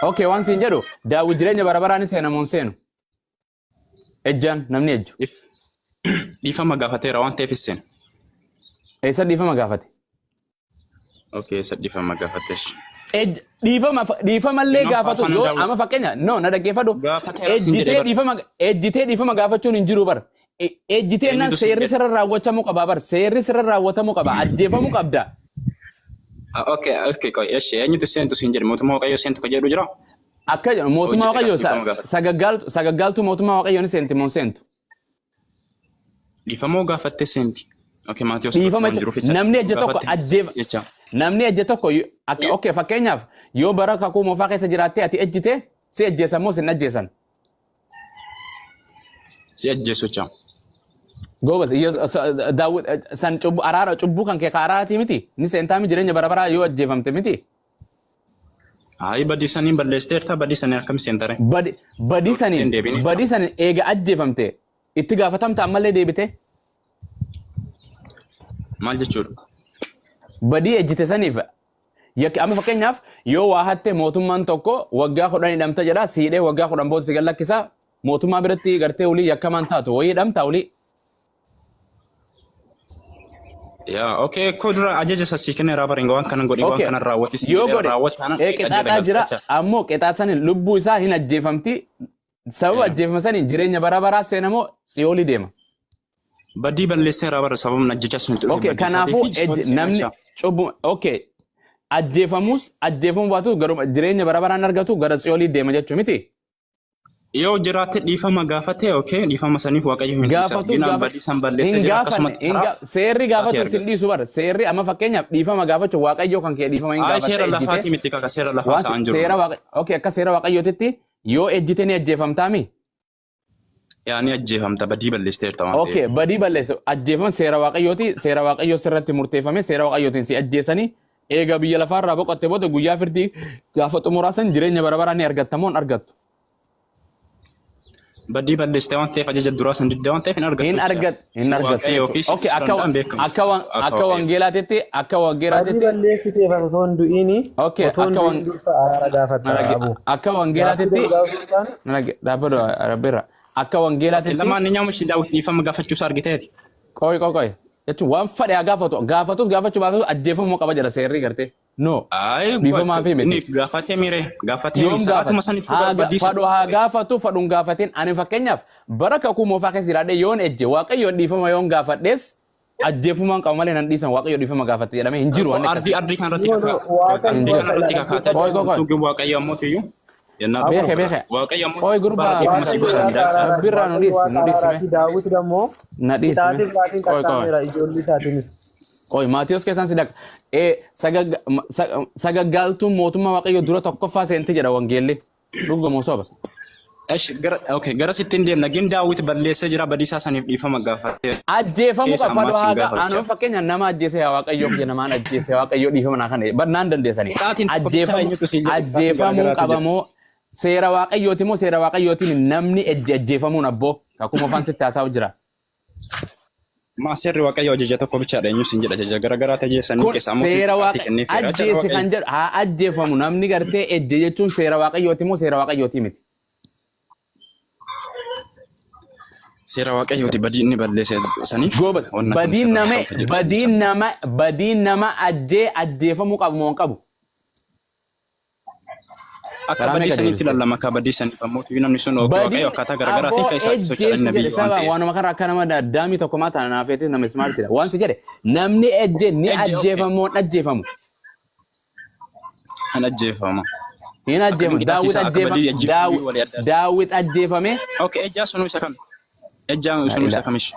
Okay, waan siin jedhu Daawit jireenya bara baraa ni seena moo hin seenu? Ejjaan namni ejju. Dhiifama gaafateera waan ta'eef hin seenu. Eessa dhiifama gaafate? Okay, eessa dhiifama gaafatesh. Dhiifama dhiifamallee Nama gaafatu faana yoo Daawit. amma fakkeenya no na dhaggeeffadhu. Gaafateera siin jedhee Ejjitee bar. dhiifama ejjitee dhiifama gaafachuun hin jiru bar. Ejjitee naan Eenyutu siin seerri jedhe? sirra raawwachamuu qaba bar. Seerri sirra raawwatamuu qaba. Ajjeefamuu qabda. Ah, okay, okay, qoy. Eshi eenyutu seentu siin jedhe? Mootummaa Waaqayyoo seentu ka jedhu jira? Akka jedhu mootummaa Hojii Waaqayyoo dhiifama gaafate. sagaggaaltu mootummaa Waaqayyoo ni seenti moo hin seentu? Dhiifamoo gaafattee seenti. Okay, Maatiyos irratti Dhiifama waan jiruuf jecha. namni ejje tokko Gaafattee ajjeef jecha. namni ejje tokko akka okay fakkeenyaaf yoo bara kakuu moofaa keessa jiraattee ati ejjite si ejjeessan moo sin ajjeesan? Si ajjeesu jecha. Goobas Daawit san cubbuu araara cubbuu kan kee ka araaraati miti ni seentaami jireenya bara baraa yoo ajjeefamte miti. Hayi badii saniin balleessiteerta badii saniin akkam seentare? Badii saniin Hin deebine. badii saniin eega ajjeefamte itti gaafatamta ammallee deebite. Maal jechuudha? Badii ejjite saniif yakki amma fakkeenyaaf yoo waa hatte mootummaan tokko waggaa 10 hidhamta jedha siidhee waggaa 10 booda si gallakkisa mootummaa biratti gartee olii yakkamaan taatu wayii hidhamta olii. Yaa okay koo dura ajaja isa sii kenneera baringa waan kanan godhi waan Okay. kanan raawwati siin Yoo jedhee godhe raawwati taanaan ee ajaja qixaaxaa jira galfacha. ammoo qixaaxa saniin lubbuu isaa hin ajjeefamti sababa ajjeefama saniin jireenya bara baraa seenamoo tsiyoolii deema. Badii balleesseera bara sababni ajjecha sun itti dhufe Okay, badii isaatii kanaafuu fi tsiyoolii seena namni jecha. cubbu okay ajjeefamus ajjeefamuu baatu garuma jireenya bara baraan argatu gara tsiyoolii deema jechuu miti. Yoo jiraate dhiifama gaafate okay dhiifama saniif Waaqayyo hin dhiisa. Gaafatus Ginaan gaafa badii san balleessee hin jira gaafanne akkasumatti hin karaa seerri isaatii gaafatu sin argata. dhiisu bara seerri amma fakkeenyaaf dhiifama gaafachuu Waaqayyo kan kee dhiifama hin Ay gaafatte seera ejjite lafaatii miti kaka seera lafaa waan sa'aan jiru. seera waaqa okay akka seera waaqayyootitti yoo ejjite ni ajjeefamtaami. Yaa ni ajjeefamta badii balleessiteerta waan Okay, ta'eef. badii balleesse ajjeefama seera waaqayyooti seera waaqayyoo sirratti murteeffame seera waaqayyootiin si ajjeesanii eega biyya lafaarraa boqotte booda guyyaa firdii gaafa xumuraa san jireenya bara baraa ni argatta moo hin argattu? Badii balleessite waan ta'eef ajaja duraa san didde waan ta'eef hin argattu Hin jecha. argat hin argattu Waaqayyo jechuudha. yookiin Okay, si akka danda'an beekamu. akka wan- Akka akka waaqayyo. wangeelaatitti akka Badii wangeelaatitti balleessiteef ati osoo hin du'iini okay otoo hin akka du'iin wan dursa araara gaafatta abu. akka Gaaffii wangeelaatitti jedhu gaafachuu taane dhaabbadhu rabbiirra akka wangeelaatitti Lamaan ni nyaamu ishee daawwiti dhiifama gaafachuu isaa argiteeti. Qoy qoy qoy. Jechuun waan fadhe haa gaafatu. Gaafatus gaafachuu baatus ajjeefamuu qaba jedha seerri gartee. No. Ay Dhiifamaa fi inni miti. gaafatee miire gaafatee Yoom gaafate? sa'aatuma sanitti Haa badii san fadhu haa gaafatu fadhuun gaafatiin ani fakkeenyaaf bara kakuu moofaa keessa jiraadhee yoon ejje waaqayyoon dhiifama yoon gaafadhees ajjeefumaan qaba malee nan dhiisan waaqayyo dhiifama gaafatte jedhamee hin jiru wanni Ardii akkasii. ardii kanarratti No, no, kakaa waaqayyo ardii kanarratti dhaggeeffadhu. kakaatee Qoy qoy qoy. tuugi waaqayyo ammoo tiyyuu yennaa Beeke beeke. waaqayyo ammoo Qoy bara gurbaa dhiifama si Waaqayyo godhan waaqa daaksa. araaraati. Rabbiirraa nu Waaqayyo dhiisi waaqa nu dhiisi mee. araaraati. Daawit dammoo Na dhiisi mee. qixaatii biraatiin Qoy qoy. qaxxaameera ijoollee isaatiinis. Qoy Maatiyos keessaan si dhaqa. Ee sagaggaaltuun mootummaa Waaqayyoo dura tokkoffaa seenti jedha wangeelli. Dhuguma moo soba? Esh gara okay gara sitti hin deemna gin daawit balleessee jira badiisaa saniif dhiifama gaafatee Ajjeefamuu keessa qaba fadhu ammaa haa siin anuma gaafachaa. fakkeenya nama ajjeese haa Waaqayyoo kiyya namaan ajjeese haa Waaqayyoo dhiifama naa kana bar naan dandeessanii. Qixaatiin tokko bicha Ajjeefamuu eenyutu siin jedhe qixaatiin ajjeefamuu garagaraatu qaba jira. moo seera Waaqayyooti moo seera Waaqayyootiin namni ejje ajjeefamuun abboo kakuu moofaan sitti haasa'u jira. Maa seerri waaqayyo ajaja tokko bichaadha eenyu siin jedha ajaja garagaraatu ajaja sanii Kun keessa ammoo seera qixaatii waaqa kenneefeera jecha ajjeese waaqayyo. kan jedhu haa ajjeefamu namni gartee ejje jechuun seera waaqayyooti moo seera waaqayyooti miti. Seera waaqayyooti badii inni balleesse saniif Goobas wanna kun badiin sirraa nama ta'u jedhu san badiin jecha. nama badiin nama ajjee ajjeefamuu qabu moo hin qabu. Akka Karaa badii meeqa saniitti deebiste? ilaalama akka badii saniif ammoo namni sun okay waaqayyo Badiin akkaataa garagaraatiin abboo kan isaa socho'an ejjeessi jedhe nabiyyi waan saba ta'eef. waanuma kana akka nama daamii tokko maa taana naafeetis nama ismaartidha. Waan si jedhe namni ejje ni Ejje okay. ajjeefamu moo hin ajjeefamu. Hin ajjeefama. Hin Akkamiin ajjeefamu. qixaatii Daawit isaa akka badii ajjeefame. ajjeefamuu walii adda adda. Daawit ajjeefame. Okay ejjaa sunuu isa kam? Ejjaa sunuu isa kamish?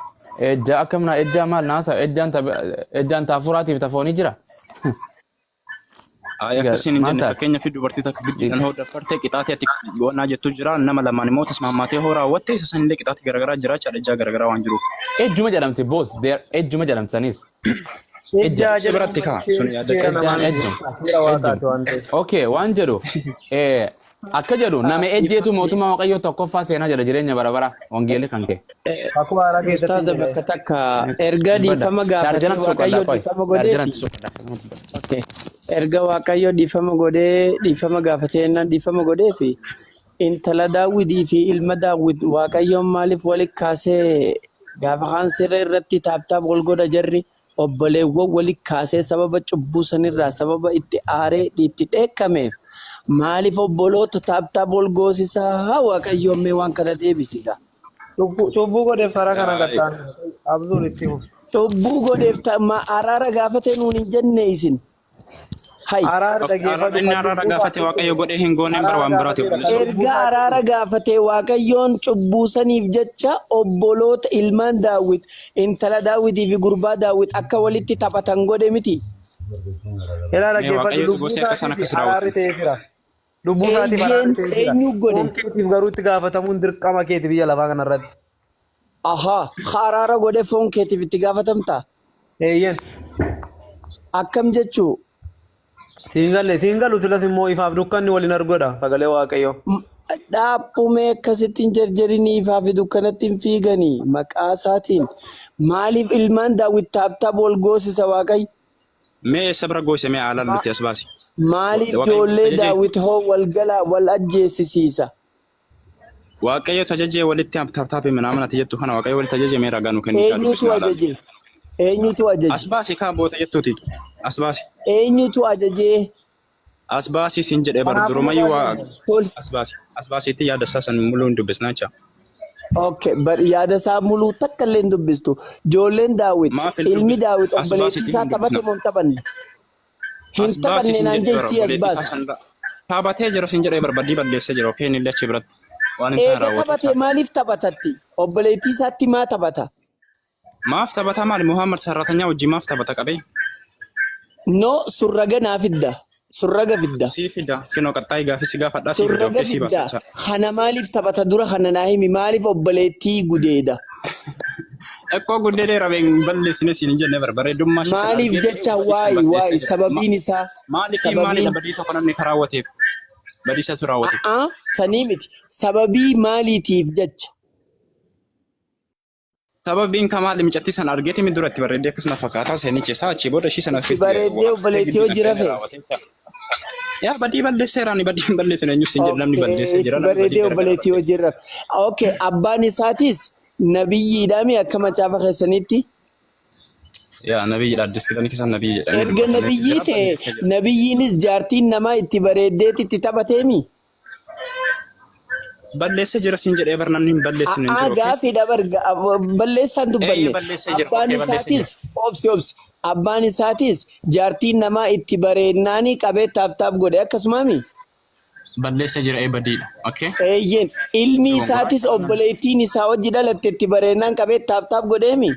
Ejja akkam na ejjaa maal naasa ejjaan ejjaan taafuraatiif tafoonii jira. Ay akkasiin hin Maal jenne taate? fakkeenyaaf dubartii takka gidduudhaan hoo daffarte qixaatii ati goonaa jettu jira nama lamaan immoo tasmaammaatee hoo raawwatte isa sanillee qixaatii garagaraa jira jechaadha ejjaa garagaraa waan jiruuf. Ejjuma jedhamti boos ejjuma jedhamti sanis. Ejja. Ejjaa Si biratti jedhamu kaa sun yaada seera keenya. namaa Ejjaan miti. ejjuma. Seera waaqaati Ejjuma. waan ta'eef. Okay waan jedhu Akka jedhu nama ejjeetu mootummaa Waaqayyoo tokkoffaa seenaa jedha jireenya bara bara wangeelli kan kee. Kakuu haaraa keessatti Ustaaza hin jedhe. bakka takka erga dhiifama gaafatee Chaarjaran Waaqayyo suuqadhaa qoy. dhiifama Chaarjaran godheefi. suuqadhaa. Okay. Erga Waaqayyo dhiifama godhee dhiifama gaafatee jennaan dhiifama godheefi intala Daawwitii fi ilma Daawwit Waaqayyoon maaliif walitti kaasee gaafa kaan siree irratti taaptaap wal godha jarri obboleewwan walitti kaasee sababa cubbuu sanirraa sababa itti aaree itti dheekkameef maaliif obboloota taaptaap wal goosisaa Waaqayyoon mee waan kana deebisida. Cubbuu godheef karaa kana gattaan abzuun itti fufi. Cubbuu godheef araara gaafatee nuun hin jenne isin. Hai. Araara dhageeffadhu Inni kan araara cubbuu gaafate isaatiif Waaqayyo godhee hin gooneen bara araara waan biraati gaafateera obboleessa. kan cubbuu Erga araara isaatiif. gaafatee Waaqayyoon cubbuu saniif jecha obboloota ilmaan Daawit intala Daawitii fi gurbaa Daawit akka walitti taphatan godhe miti. Ilaa Mee dhaggeeffadhu Waaqayyotu lubbuu gosee akka isaan isaatiif akkas raawwatan. araarri ta'ee jira. Lubbuu isaatiif araarri Eeyyeen ta'ee jira. eenyu godhe? Foon keetiif garuu itti gaafatamuun dirqama keeti biyya lafaa kanarratti. Ahaa, araara godhe foon keetiif itti gaafatamta. Eeyyeen. Akkam jechuu? Siin galle siin galu silas immoo ifaaf dukkanni waliin argodha sagalee Waaqayyoo. Dhaaphumee akkasitti hin jarjarinii ifaa fi dukkanatti hin fiiganii maqaa isaatiin maaliif ilmaan Daawit taaptaap wal goosisa Waaqayyo? Mee eessa bira goose mee haalaan nuti as baasi. Maaliif Waaqayyo ijoollee ajajee Daawit hoo wal galaa wal ajjeesisiisa? Waaqayyo tajajee walitti taaptaapii minaamin ati jettu kana Waaqayyo walitti ajajee mee ragaa nu kenni kaa Eenyutu dubbisna haalaan. ajaje? Eenyutu As ajaje? baasi kaa boota jettuuti. As baasi. Eenyutu ajajee? As baasi siin jedhee bar Kanaafuu durumayyuu waa Tol. as baasi. As baasiitti yaada isaa san muluu hin dubbisnaa jecha. Okay, bar yaada isaa muluu takka illee hin dubbistu. Ijoolleen Daawit, Maaf hin ilmi dubbisne? Daawit As obboleettii baasiitti isaa hin taphate dubbisna. moo hin taphanne? Hin As baasi taphanne siin naan jedhee bara jechi as obboleettii isaa baasi. san taphatee jira siin jedhee bara badii balleessee jira. Okee inni illee achi biratti waan hin taane Eega raawwate taphatee jecha. maaliif taphatatti? Obboleettii isaatti maa taphata? Maaf taphataa maali? Muhammad Sarratanyaa wajjin maaf taphata qabee? No, surraga naa fidda. Surraga fidda. Sii fida. Kinoo qaxxaayii gaafii si gaafadhaa sii fida. Surraga Okee sii baasa fidda. jecha. Kana maaliif taphata dura kana naa himi maaliif obboleettii gudeeda? Ekkoo guddee rabee hin balleessine siin hin jenne bara bareedummaa ishee san Maaliif argee jecha badii san waay waay balleessee jira. sababiin isaa Maaliif maalidha sababiin badii tokko namni karaa raawwateef? Badii isatu raawwateef. a'aa sanii miti sababii maaliitiif jecha Sababiin kamaa mucattii sana argeeti mi duratti bareeddee akkasuma fakkaataa seenichi isaa achii booda ishii sana itti bareeddee obboleettii hojii rafe. Yaa badii balleesseera ani badii hin balleessine eenyus hin jedhu namni balleessee Itti jira namni badii bareeddee garagara obboleettii hojii rafe. Okay, abbaan isaatis nabiyyiidhaami akka macaafa keessanitti. Yaa nabiyyiidha addis kitaabni keessaa nabiyyi jedhamee Erga dubbatamee nabiyyii jira ta'e balleessee jira. nabiyyiinis jaartiin namaa itti bareeddeetti itti taphateemi. Balleessee jira siin jedhee bar namni hin balleessine hin A'aa jiru. Okay? gaafiidha bar balleessaan Eeyyee dubbanne. balleessee jira. Abbaan Okay balleessee jira. isaatis obsi obsi. Abbaan isaatis jaartiin namaa itti bareednaanii qabee taap taap godhe akkasumaami. Balleessee jira ee badiidha. Okay? Eeyyeen ilmi Dogongoraa isaatis obboleettiin isaa wajji dhalatte itti bareednaan qabee taap taap godheemi.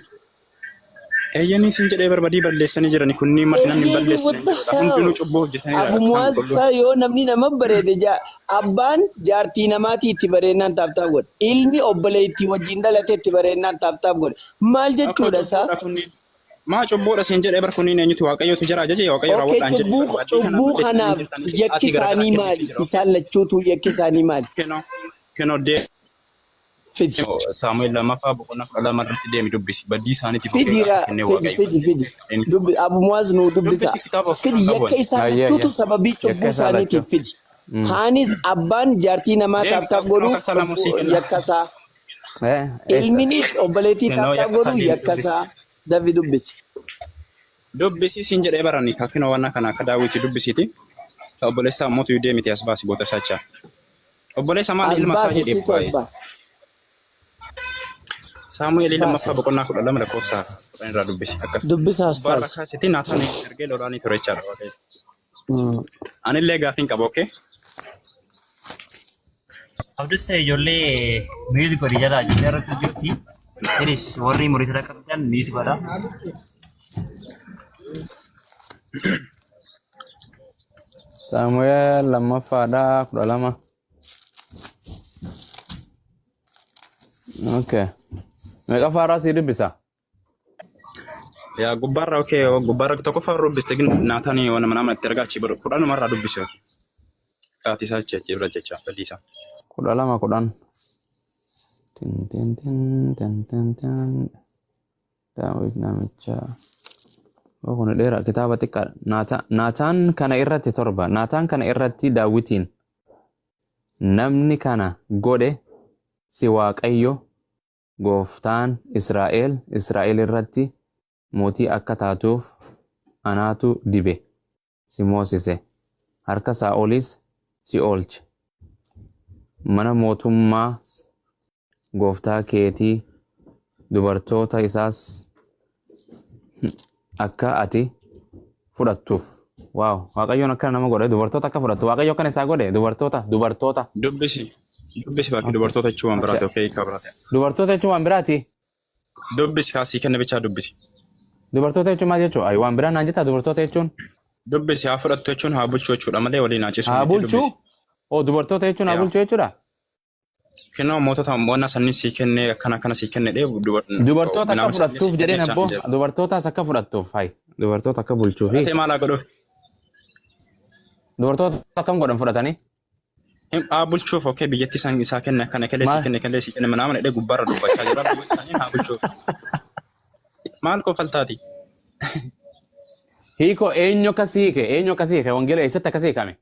Eeyyanii siin jedhee bar badii balleessanii jirani kunniin marti namni hin Eeyyeen balleessine what the hin jirudha. Hundinuu hell? cubbuu hojjetaniidha Abu kitaabni qulqulluun. Muwaassa yoo namni nama bareede abbaan jaartii namaatii itti bareednaan taap taap godhe. Ilmi obboleettii wajjin dhalate itti bareednaan taap taap godhe. Maal Akka jechuudha isaa? cubbuudha kunniin. Maa cubbuudha siin jedhee bar kunniin eenyutu waaqayyotu jara ajaje waaqayyo Okay, raawwadhaan jedhee cubbuu bar badii kana cubbuu balleessanii kanaaf jirtanii yakki qixaatii garagaraa isaanii kenneefii maali? jira. Okay? Isaan lachuutu yakki isaanii maali? Kenoo kenoo dee Fidi. Saamu'eel lammaffaa boqonnaa 12 irratti deemi dubbisi. Badii isaaniitiif of Fidi eegaa ra akka kennee fidi waaqayyo fidi fidi. balleessee. Dubbi Abu Muwaaz nuu dubbisa. Dubbisi kitaaba of Fidi irraa yakka qabu. isaan Ayyee lachuutu ayyee. sababii Yakka cubbuu isaa isaaniitiif lachuu. fidi. Kaanis abbaan jaartii namaa Deemi taap taap kitaaba godhuu kan salamu sii cubbuu kenna. yakka isaa. Eessa? Ilminis obboleettii Kennoo taap taap yakka isaa godhuu deemi yakka dubbisi. isaa. Dafi dubbisi. Dubbisi siin jedhee barani kakinoo waan kana akka daawwitii dubbisiiti. Obboleessa ammoo tuyuu deemiti as baasi boota isaa jechaa. Obboleessa maali As ilma isaa baasi jedhee siitu as baay'ee. baasi. Saamu'eel lammaffaa Baasi. boqonnaa 12 lakkoofsa 10 irraa dubbisi akkas. Dubbisa as Gubbaarra baasi. kaasiti Naataan ergee lolaanii ture jechaadha waaqayyo. Anillee gaafiin qaba okee. Abdus ijoollee mute godhi jala ijoollee irratti jirti. Isinis warri monitor qabdan mute godha. Saamu'eel lammaffaadha 12. Okay. Meeqaffaa irraa sii dubbisa? Yaa gubbaarra okee gubbaarra tokkoffaa irra dubbiste gin Naataan waan mana itti ergaa achi godhu kudhanumarraa dubbise. Qixaatii isaa jecha bira jecha badii isaa. 12:10. Tin tin tin tin tin tin. Daawit namicha. Oh, kun dheeraa kitaaba xiqqaadha. Naataan kana irratti 7. Naataan kana irratti Daawitiin, namni kana godhe si. Waaqayyo gooftaan Israa'el Israa'el irratti mootii akka taatuuf anaatu dibe, si moosise, harka Saa'olis si oolche. Mana mootummaa gooftaa keetii, dubartoota isaas akka ati fudhattuuf. Waaw, Waaqayyoon akkana nama godhe, dubartoota akka fudhattu. Waaqayyo akkana isaa godhe, dubartoota, dubartoota. Dubbisi. Dubbisi bakki dubartoota jechuun waan biraati. Okay, hiika biraati. Dubartoota jechuun waan biraati. Dubbisi kaasii kenna bichaa dubbisi. Dubartoota jechuun maal jechuudha? Ayi, waan biraa naan jettaa dubartoota jechuun? Dubbisi. Haa fudhattu jechuun haa bulchuu jechuudha malee waliin haa ciisu Haa miti. bulchuu? Dubbisi. Oo, dubartoota jechuun haa bulchuu jechuudha? Kennoo mootota waan sanni sii kenne, akkana akkana sii kenne dhee. Dubartoota akka Nama sanni fudhattuuf sii jedheen kenne abboo. jechaan. Dubartootaas akka fudhattuuf hayi. Dubartoota akka bulchuufi. Fudhatee maal haa godhuuf? Dubartoota akkam godhan fudhatanii? Haa bulchuuf. Okay, biyyattii san isaa kenne, akkana kellee sii Maal? kenne, kellee sii kenne manaa mana dhee gubbaarra dubbachaa jira. Biyya isaanii haa bulchuuf. Maal kofaltaati? Hiikoo eenyu akkas hiike? Eenyu akkas hiike? Wangeela eessatti akkas hiikame?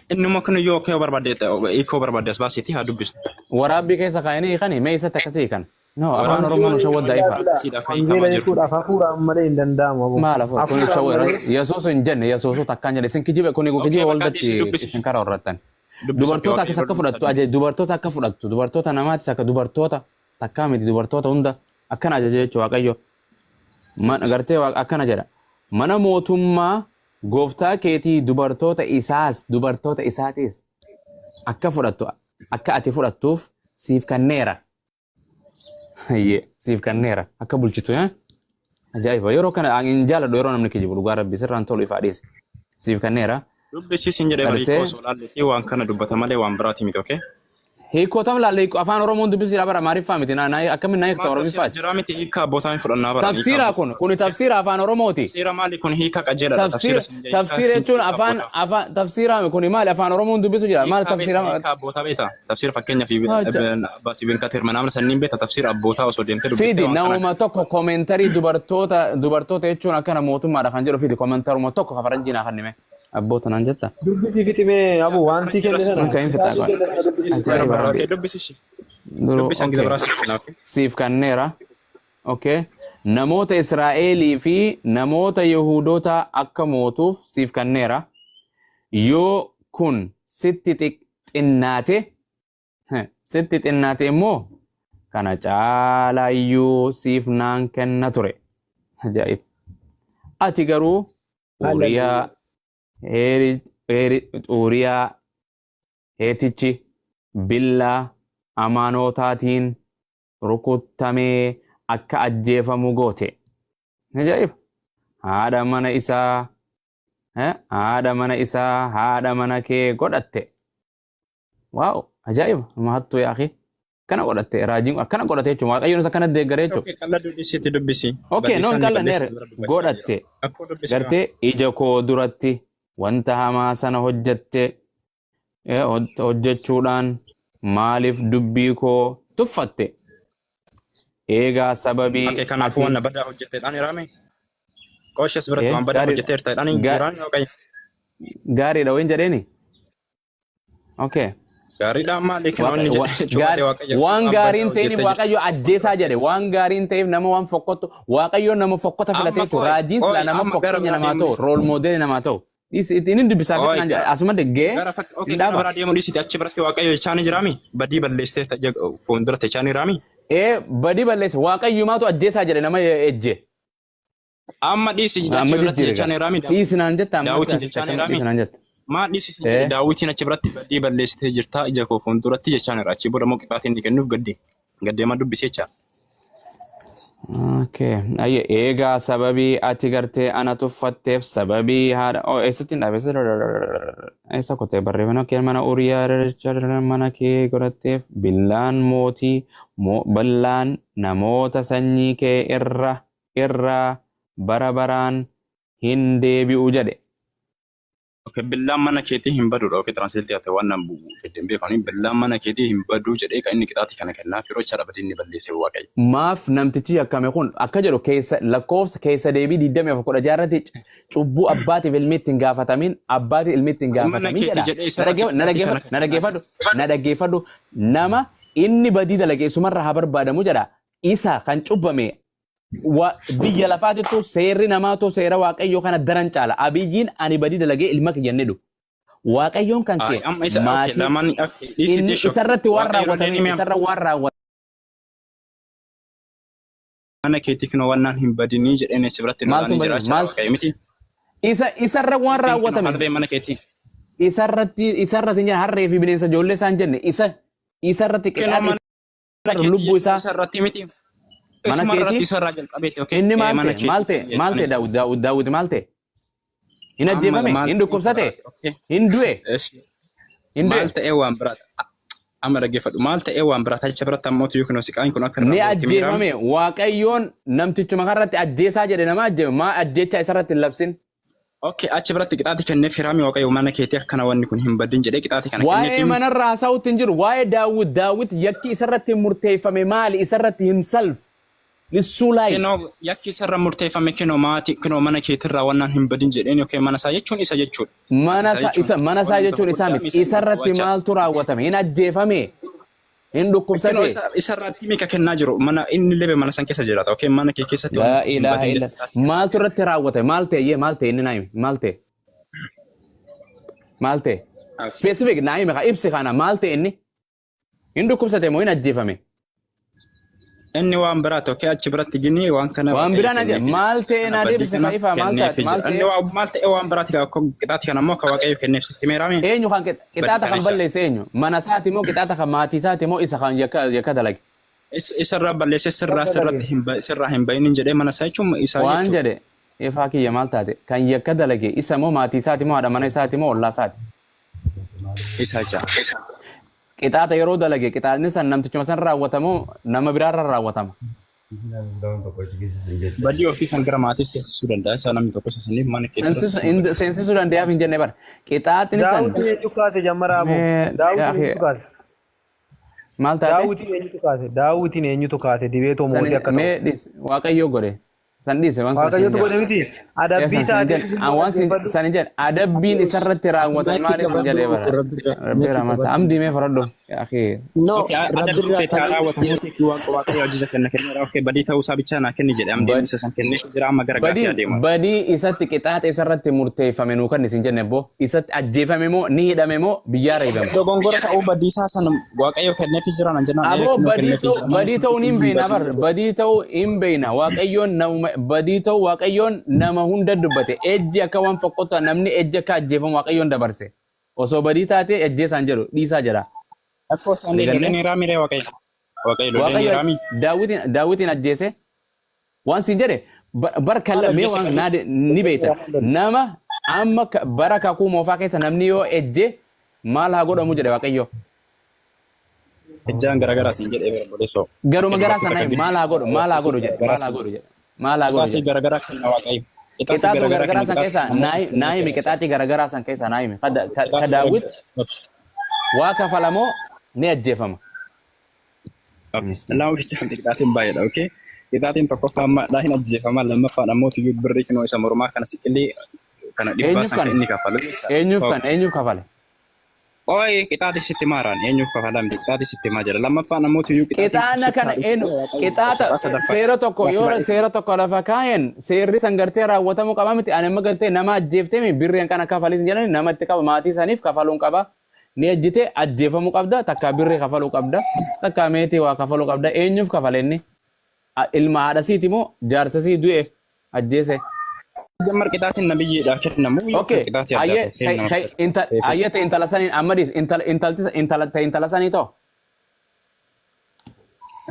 Innuma kun yoo okay barbaadde, hiikoo barbaadde as baasiitii haa dubbisnu. Waraabbii keessa kaa'anii hiikanii mee eessatti akkas hiikan? No, afaan Oromoon Wangeela shawwaddaa ifa. Akkasiidha kan hiikamaa Wangeela jiru. hiikuudhaaf hafuuraan malee hin danda'amu, aboo. Maal hafuura? Kun Hafuuraan shawwa malee. Yesuus hin jenne, Yesuusu takkaan jedhe. Isin kijiba, kuni Okay, kijiba bakka waldatti dhiisi dubbisi. isin karaa horrattan. Dubbisi. Dubartoota okay, akkas akka fudhattu ajaja, dubartoota akka fudhattu, dubartoota namaatis akka dubartoota takkaa miti, dubartoota hunda akkana ajaja jechuudha Waaqayyo. Gartee akkana jedha. Mana mootummaa gooftaa keetii, dubartoota isaas, dubartoota isaatis akka fudhattu, akka ati fudhattuuf siif kenneera. Hayyee, siif kenneera akka bulchitu. Eh? Ajaa'iba! Yeroo kana hin jaaladhu, yeroo namni kijibu, dhugaa rabbi sirraan tolu ifaa dhiise. Siif kenneera. Dubbisi sin jedhee bari. Gartee hiikoo osoo laalleetii waan kana dubbata malee waan biraati miti, okay? Hiikootam laalle, afaan Oromoon dubbisiidha bara, Amaariffaa miti. Na akkamiin na hiikta Maal tafsiira Oromiffaati? jira miti, hiika abbootaa hin fudhannaa bara, hiika Tafsiira abbootaa. kuni tafsiira afaan Oromooti. Tafsiira maali kun? Hiika qajeelaadha. Tafsiira Tafsiira sin jedhe hiika tafsiira sin jechuun hiika afaan abbootaa. afaan tafsiira kuni maali, afaan Oromoon dubbisu jira maal Hiikaa beekta, tafsiira? hiika abbootaa beekta. Tafsiira fakkeenyaaf Acha. Ibn Abbas, Ibn Kathir manaamna sanniin beekta. Tafsiira abbootaa osoo deemtee dubbistee Fidi waan kana. namuma tokko commentary dubartoota jechuun akkana mootummaadha kan jedhu fidi, commentaruma tokko ka faranjii naa kennime. Abboota naan jetta. Dubbisii fiximee, abu, wanti kenne sana. Akka hin fixaa Kitaabni kenne sana dubbisi. Ajaa'iba rabbi. Okay, dubbisi ishee. Duruu Dubbisi hanga okay. biraa si kenna, okay? Siif kenneera. Okay. Namoota Israa'elii fi namoota Yihuudotaa akka mootuuf siif kenneera. Yoo kun sitti xinnaate, sitti xinnaate immoo kana caalaayyuu siif naan kenna ture. Ajaa'ib. Ati garuu Uuriyaa Uuriyaa Heetichi billaa Amaanootaatiin rukutamee akka ajjeefamu goote. Ajaa'iba! Haadha mana isaa, haadha mana isaa haadha mana kee godhatte. Waaw, ajaa'iba! Nama hattuu yaaqi. Akkana godhatte, raajiin akkana godhate jechuun Waaqayyoon akkana deeggaree jechuudha. Okay, qalladhu dhiisiitti dubbisi. Okay, Bal'isaan noon ni qallanneera bal'isa bira dubbachaa jira. godhatte. Akkoo dubbisi. Gartee ija koo duratti wanta hamaa sana hojjette, hojjechuudhaan maaliif dubbii koo tuffatte? Eegaa sababii Okay, kanaafuu ati waan badaa hojjetteedhaan hiraame. Qooshes biratti waan badaa hojjetteerta gaariidha jiraan Waaqayyo. Gaariidha wayin jedheeni? Okay. Gaariidha maali kan wanni jedhe cufatee Waaqayyo Waan waan gaarii badaa hin ta'iniif hojjettee jirti. Waaqayyo ajjeesaa jedhe. Waan gaarii hin ta'eef nama waan fokkottu Waaqayyo nama fokkota Amma filatee jechuudha. qoy Raajiin qoy silaa nama amma gara fakkeenya biraa namaa deemuu ta'u, dhiisi. role model namaa ta'u. Dhiisi ittiin hin dubbisaa Qoy fixnaan jedha. gara Asuma deggee gara fakki hin okay gara dhaaba. biraa deemuu dhiisiti, achi biratti Waaqayyo jechaa ni jiraami, badii balleessitee fuuldura jechaa ni jiraami. Ee, badii balleesse, Waaqayyumaatu ajjeesaa jedhe nama ejje. Amma dhiisi, achi Amma biratti jijjiire jechaa ni gaa. jiraami. Dhiisi naan jetta amma Daawitiin asitti jechaa ni akkamitti jiraami. dhiisi naan jetta. Maa dhiisi sin jedhe, Ee. Daawitiin achi biratti badii balleessitee jirtaa ija koo fuulduratti jechaa ni jira. Achi booda immoo qixaatiin inni kennuuf gaddi. Gaddeemaa dubbisee jechaa. Okay. Ayye, eegaa sababii ati gartee ana tuffatteef, sababii haadha, oh, eessatti hin dhaabe, eessa kotee barreeffama? Okay, mana Uriyaa mana kee godhatteef billaan mootii ballaan namoota sanyii kee irraa bara baraan hin deebi'u jedhe. Okay, billaan mana keetii hin baduudha. Okay, translate haa ta'u waan nan fedhen beekani. Billaan mana keetii hin baduu jedhee kan inni qixaatii kana kennaaf yeroo jechaadha badii inni balleesse Waaqayyo. Maaf namtichi yakkame kun akka jedhu keessa lakkoofsa keessa deebii 24 irratti cubbuu abbaatiif ilmi itti hin gaafatamin, abbaatiif ilmi itti hin Mana gaafatamin keetii jedha. jedhee isarratti Na qixaatii kana dhaggeeffadhu, na dhaggeeffadhu, na dhaggeeffadhu. Nama inni badii dalage isumarra haa barbaadamu jedha. Isa kan cubbame biyya lafaatittu seerri namaatu seera Waaqayyoo kana daran caala. Abiyyiin ani badii dalagee ilma kiyya hin jedhu. Waaqayyoon kan Ay, kee amma isa okay, maatii lamaan okay, dhiisi inni dhiisi. isarratti waan Waaqayyo raawwatame deemee isarra waan raawwatame. Mana keetii kinoo wannaan hin badinii jedheen si biratti Maaltu lolaanii hin jira badin? jechaadha Maal Waaqayyo miti. isa isarra waan Kinoo raawwatame harree mana keetii. isarratti isarra sin jedhan harree fi bineensa ijoollee isaan jenne isa isarratti Kinoo qixaaxa mana isarra keetii lubbuu jechuun isaa isarratti miti. Mana Isuma irratti keetii isarraa jalqabeeti okay. inni maal Mana ta'e maal keetii ta'e maal ta'e jechuun Daawit Daawit Daawit maal ta'e hin amma ajjeefame maal hin ta'e dhukkubsate biraati okay. hin du'e Eshi. hin du'e Maal ta'ee waan biraati. Amma dhaggeeffadhu. Maal ta'ee waan biraati jecha biratti ammoo yookiin siqaan kun akka ni irraa bu'utti miiraam. ajjeefame. Waaqayyoon namtichuma kanarratti ajjeesaa jedhe nama ajjeefame maa ajjeechaa isarratti hin labsin. Okay, achi biratti qixaati kenneef hiraami Waaqayyo mana keetii akkana wanni kun hin badin jedhee qixaati kana Waa'ee kenneef. manarraa haasa'utti hin jiru. Waa'ee Daawit Daawit yakki isarratti murteeffame maali? Isarratti himself lissuu laay. Kinoo yakki isarra murteeffame kinoo maatii kinoo mana keetirraa wannaan hin badin jedheen yookiin mana isaa jechuun isa jechuudha. Mana Isa isaa jechuun isa mana isaa wanni jechuun tokko isaa guddaa miti. isa Isarratti wacha. maaltu raawwatame? Hin ajjeefame? Hin Kinoo dhukkubsate? isa isarratti mika kennaa jiru mana inni lebe mana san keessa jiraata yookiin mana kee keessatti Laa wanni kun hin ilaaha badin illa. jedhee. Maaltu irratti raawwatame? Maal ta'e? Yee maal ta'e? Inni naa himi. Maal ta'e? Maal ta'e? Specific naa himi kaa ibsi kana maal ta'e inni? Hin dhukkubsate moo hin ajjeefame? Inni waan biraati okay achi biratti gini waan kana Waan Waaqayyo biraa na jedhe kenneefi jira. maal ta'e Kana naa badii deebise kana kaa ifaa maal taate kenneefi maal jira. Inni ta'e? waan maal ta'e waan biraati kaa qixaati kana ammoo akka Waaqayyo kenneef sitti meeraami. Eenyu kan Badii qixaaxa kana kan jecha. balleesse eenyu? Mana isaati moo qixaaxa kan maatii isaati moo isa kan yakka yakka dalage? Isarraa balleessee sirraa Yakka sirratti dalage. hin sirraa hin bahinin jedhee mana isaa jechuun isaa Waan jechuudha. jedhe ifaa kiyya maal taate? Kan yakka dalage isa moo maatii isaati moo haadha mana isaati moo ollaa isaati? Isa jecha. Qixaaxa yeroo dalage qixaaxni san namtichuma san raawwatamoo nama biraarra raawwatama? Badii ofii san gara maatii seensisuu danda'a. Isa namni tokko isa saniif mana kee duratti Seensisuu danda'aaf hin jenne bara. Qixaaxni san Daawwitiin eenyu kaase jammaraa aboo? Mee Daawwitiin yaa eenyutu kaase? maal taate? Daawwitiin eenyutu kaase? Daawwitiin eenyutu kaase? Dibeetoo San mootii akka ta'u. mee dhis Waaqayyoo godhe. San dhiise waan san siin Waaqayyotu jedhe. godhe miti. Ee Adabbii san siin isaatiin jedhe. An waan siin dhaggeeffadhu. san hin jedhe. Adabbiin isarratti Ati raawwatan maakii maali siin jedhee qabadhu bara. rabbirraa Rabbi maakii ramata. qabadhu. Amdii mee fudhadhu. Yaa akhi. No Okay, adabbii rabbirraa feetee haa kan raawwatamuuti Waaqayyo ajaja kenna kenneera. Okay, badii ta'uu isaa bichaa naa kenni jedhe amdiin isa san kennee jira amma gara gaafii Badii adeema. badii isatti qixaaxa isarratti murteeffame nuu kan isin jenne boo isatti ajjeefame moo ni hidhame moo biyyaa reebame. Dogongora ta'uu badii isaa san Waaqayyo kenneefi jira nan jennaan ee Aboo kinoo badii kenneefi ta'uu jira mana badii ta'uun hin hin beekna badin bar jedhe. badii ta'uu hin beekna Waaqayyoon namuma badii ta'uu Waaqayyoon nama hunda dubbate ejji akka waan foqqotaa namni ejji akka ajjeefamu Waaqayyoon dabarse osoo badii taate ajjeesaan jedhu dhiisaa jedha. Akkoo isaanii Waliigallee loleen raami ree Waaqayyo. Waaqayyo loleen Waaqayyo raami. Daawitiin Daawitiin ajjeese waan siin jedhe bar Maal kalla mee ajjeese waan qalbii? naa ni beekta nama amma bara kakuu moofaa keessa namni yoo ejje maal haa godhamu jedhe Waaqayyo. Ejjaan garaagaraa siin jedhee bara boleessoo. Garuma Akka garaa dubartoota sana kan maal haa godhu maal haa godhu jedhe garaagaraa maal haa siin godhu jedhe maal haa godhu qixaatii jedhe. garaagaraa kenna Waaqayyo. Qixaatii Qixaaxuma garaagaraa garagaraa kenna san qixaatii keessaa namoota naa himi kenna. qixaaxii garagaraa san keessaa naa himi. Ka Qixaatii Daawit garaagaraa. waa kafalamoo ni ajjeefama. Lama bichaan qixaatiin baay'eedha. Okay? Qixaatiin tokkoffaa ammaadhaa hin ajjeefama. Lammaffaan ammoo tuyyuu birrii kinoo isa mormaa kana siqilii kana dhibbaa Eenyuuf san kan kan inni kafalu jechaadha. eenyuuf kan eenyuuf kafale? Ooyi qixaatii sitti maaraan eenyuuf kafalaa miti qixaatii sitti himaa jira. Lammaffaan ammoo tuyyuu qixaatiin Qixaana sitti kana haa dhuftu eenyu Waaqayyo qixaaxa sadaffaa sadaffaa seera tokko qixaatii yoo baay'ee seera tokko lafa kaayan seerri san gartee raawwatamuu qaba miti ani amma gartee nama ajjeeftee mi birriin kana kafaliis hin jedhani nama itti qaba maatii saniif kafaluun qaba ni ejjite ajjeefamuu qabda takkaa birrii kafaluu qabda takkaa meetii waa kafaluu qabda eenyuuf kafale inni ilma haadha siiti moo jaarsa sii du'e ajjeese. Jammar qixaatiin nabiyyiidhaa kennamu yookiin Okay, qixaatii addaa ayyee ta'e kennama. ayyee ta'e intala saniin amma dhiis intala intalti intala ta'e intala sanii ta'o.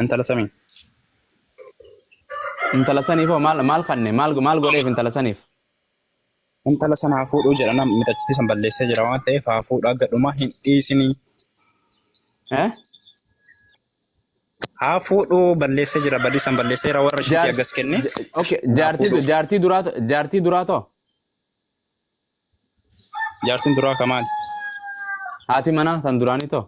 Intala samiin. Intala saniif hoo maal maal kanne maal maal godheef intala saniif? Intala sana haa fuudhuu jedha nam mitachitti san balleessee jira waan ta'eef haa fuudhu akka dhumaa hin dhiisinii. Eh? Haa fuudhuu balleessee jira badii san balleesseera warra ishiitii akkas kenne. Okay, Haa jaartii fuudhuu. jaartii duraa jaartii duraa ta'o. Jaartiin duraa ka maali? Haati manaa tan duraanii ta'u.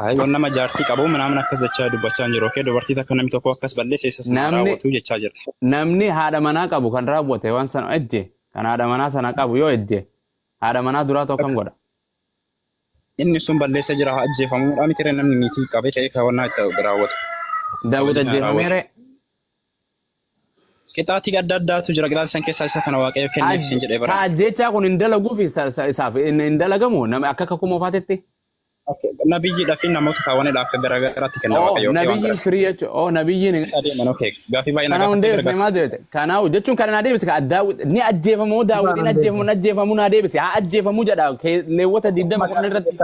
Ayi, nama jaartii qabu minaamin akkas jechaa dubbachaa hin jiru. Okay, dubartii takka namni tokko akkas balleesse isa sana Namni raawwatu jechaa jira. Namni haadha manaa qabu kan raawwate waan sana ejje, kan haadha manaa sana qabu yoo ejje, haadha manaa duraa tokko kam godha? Inni sun balleessa jira, haa ajjeefamuudha miti ree? Namni niitii qabee ka'ee kaawwannaa itti raawwatu. Daawwit Kabajni haa raawwatu. ajjeefameere. Qixaatii adda addaatu jira. Qixaatii san keessaa isa kana Waaqayyo kenneef siin jedhee Ka bara. ajjeechaa kun hin dalaguufi isaaf hin dalagamu nama akka kakuu moofaatitti. Nabiyyiidhaa fi namoota kaawwanidha akka garaagaraatti kenna Oh, Waaqayyo. Okay, waan nabiyyiin gara. firii jechuudha. Oh, nabiyyiin Adeeman, okay. Gaaffii baay'ee na Kana gaafattee hundee gara maa deebite? Kanaaf jechuun kana naa deebise, ka Daawit ni ajjeefamu, Daawit ni ajjeefamu, ni ajjeefamu naa deebise. Haa ajjeefamu jedha Leewwota 20 10 irratti.